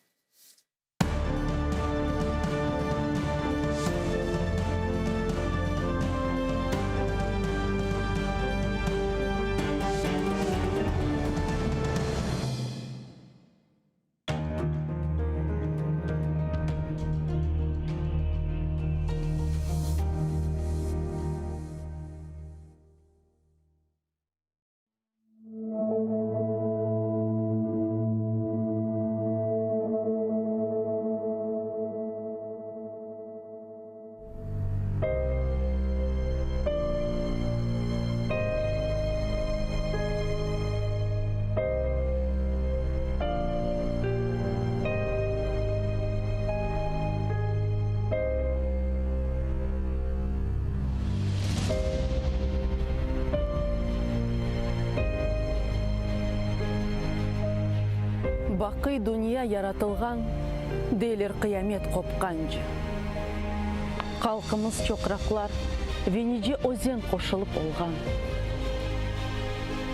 Baqıy dünya yaratılğan, deyler qıyamet qopqance. Halqımız çoqraqlar ve nice özen qoşulıp olğan.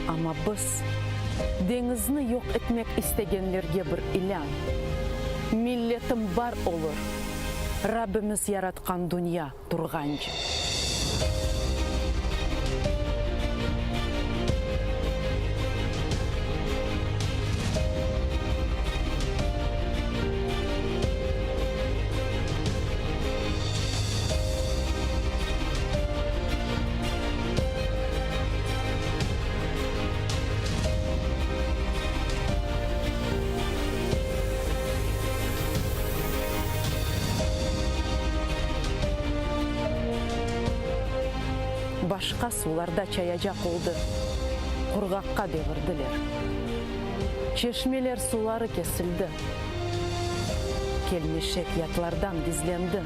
Amma biz, deñizni yoq etmek istegenlerge bir ilân, Milletim bar olur, Rabbimiz yaratqan dünya turğance. Başqa suvlarda çayacaq oldı, qurğaqqa devirdiler. Çeşmeler suları kesildi. Kelmeşek yatlardan gizlendi.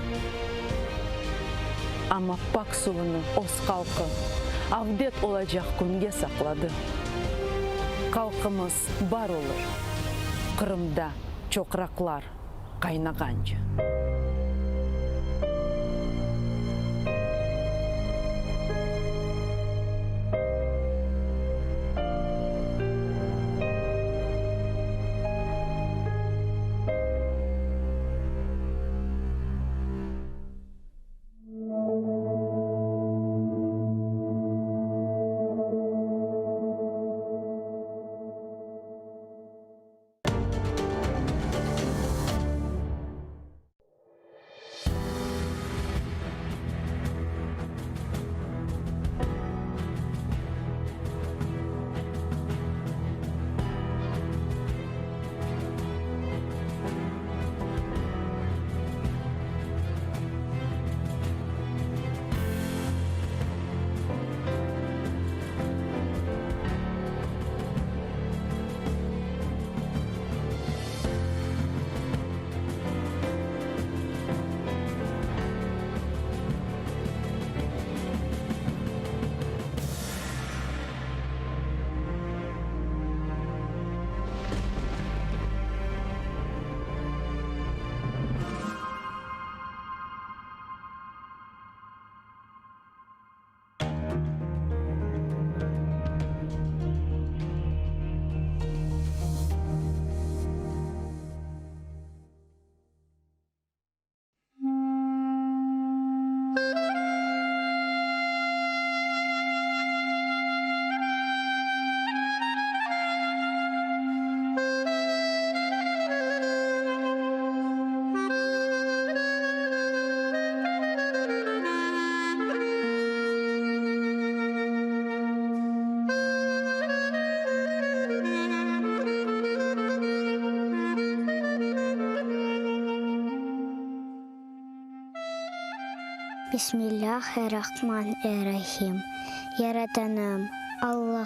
Amma pak suvunı öz halqı avdet olacaq künge saqladı. Halqımız bar olur, Qırımda çoqraqlar qaynağance. Bismillâh-er-Rahman-er-Rahim. Yaratanım, Allahım.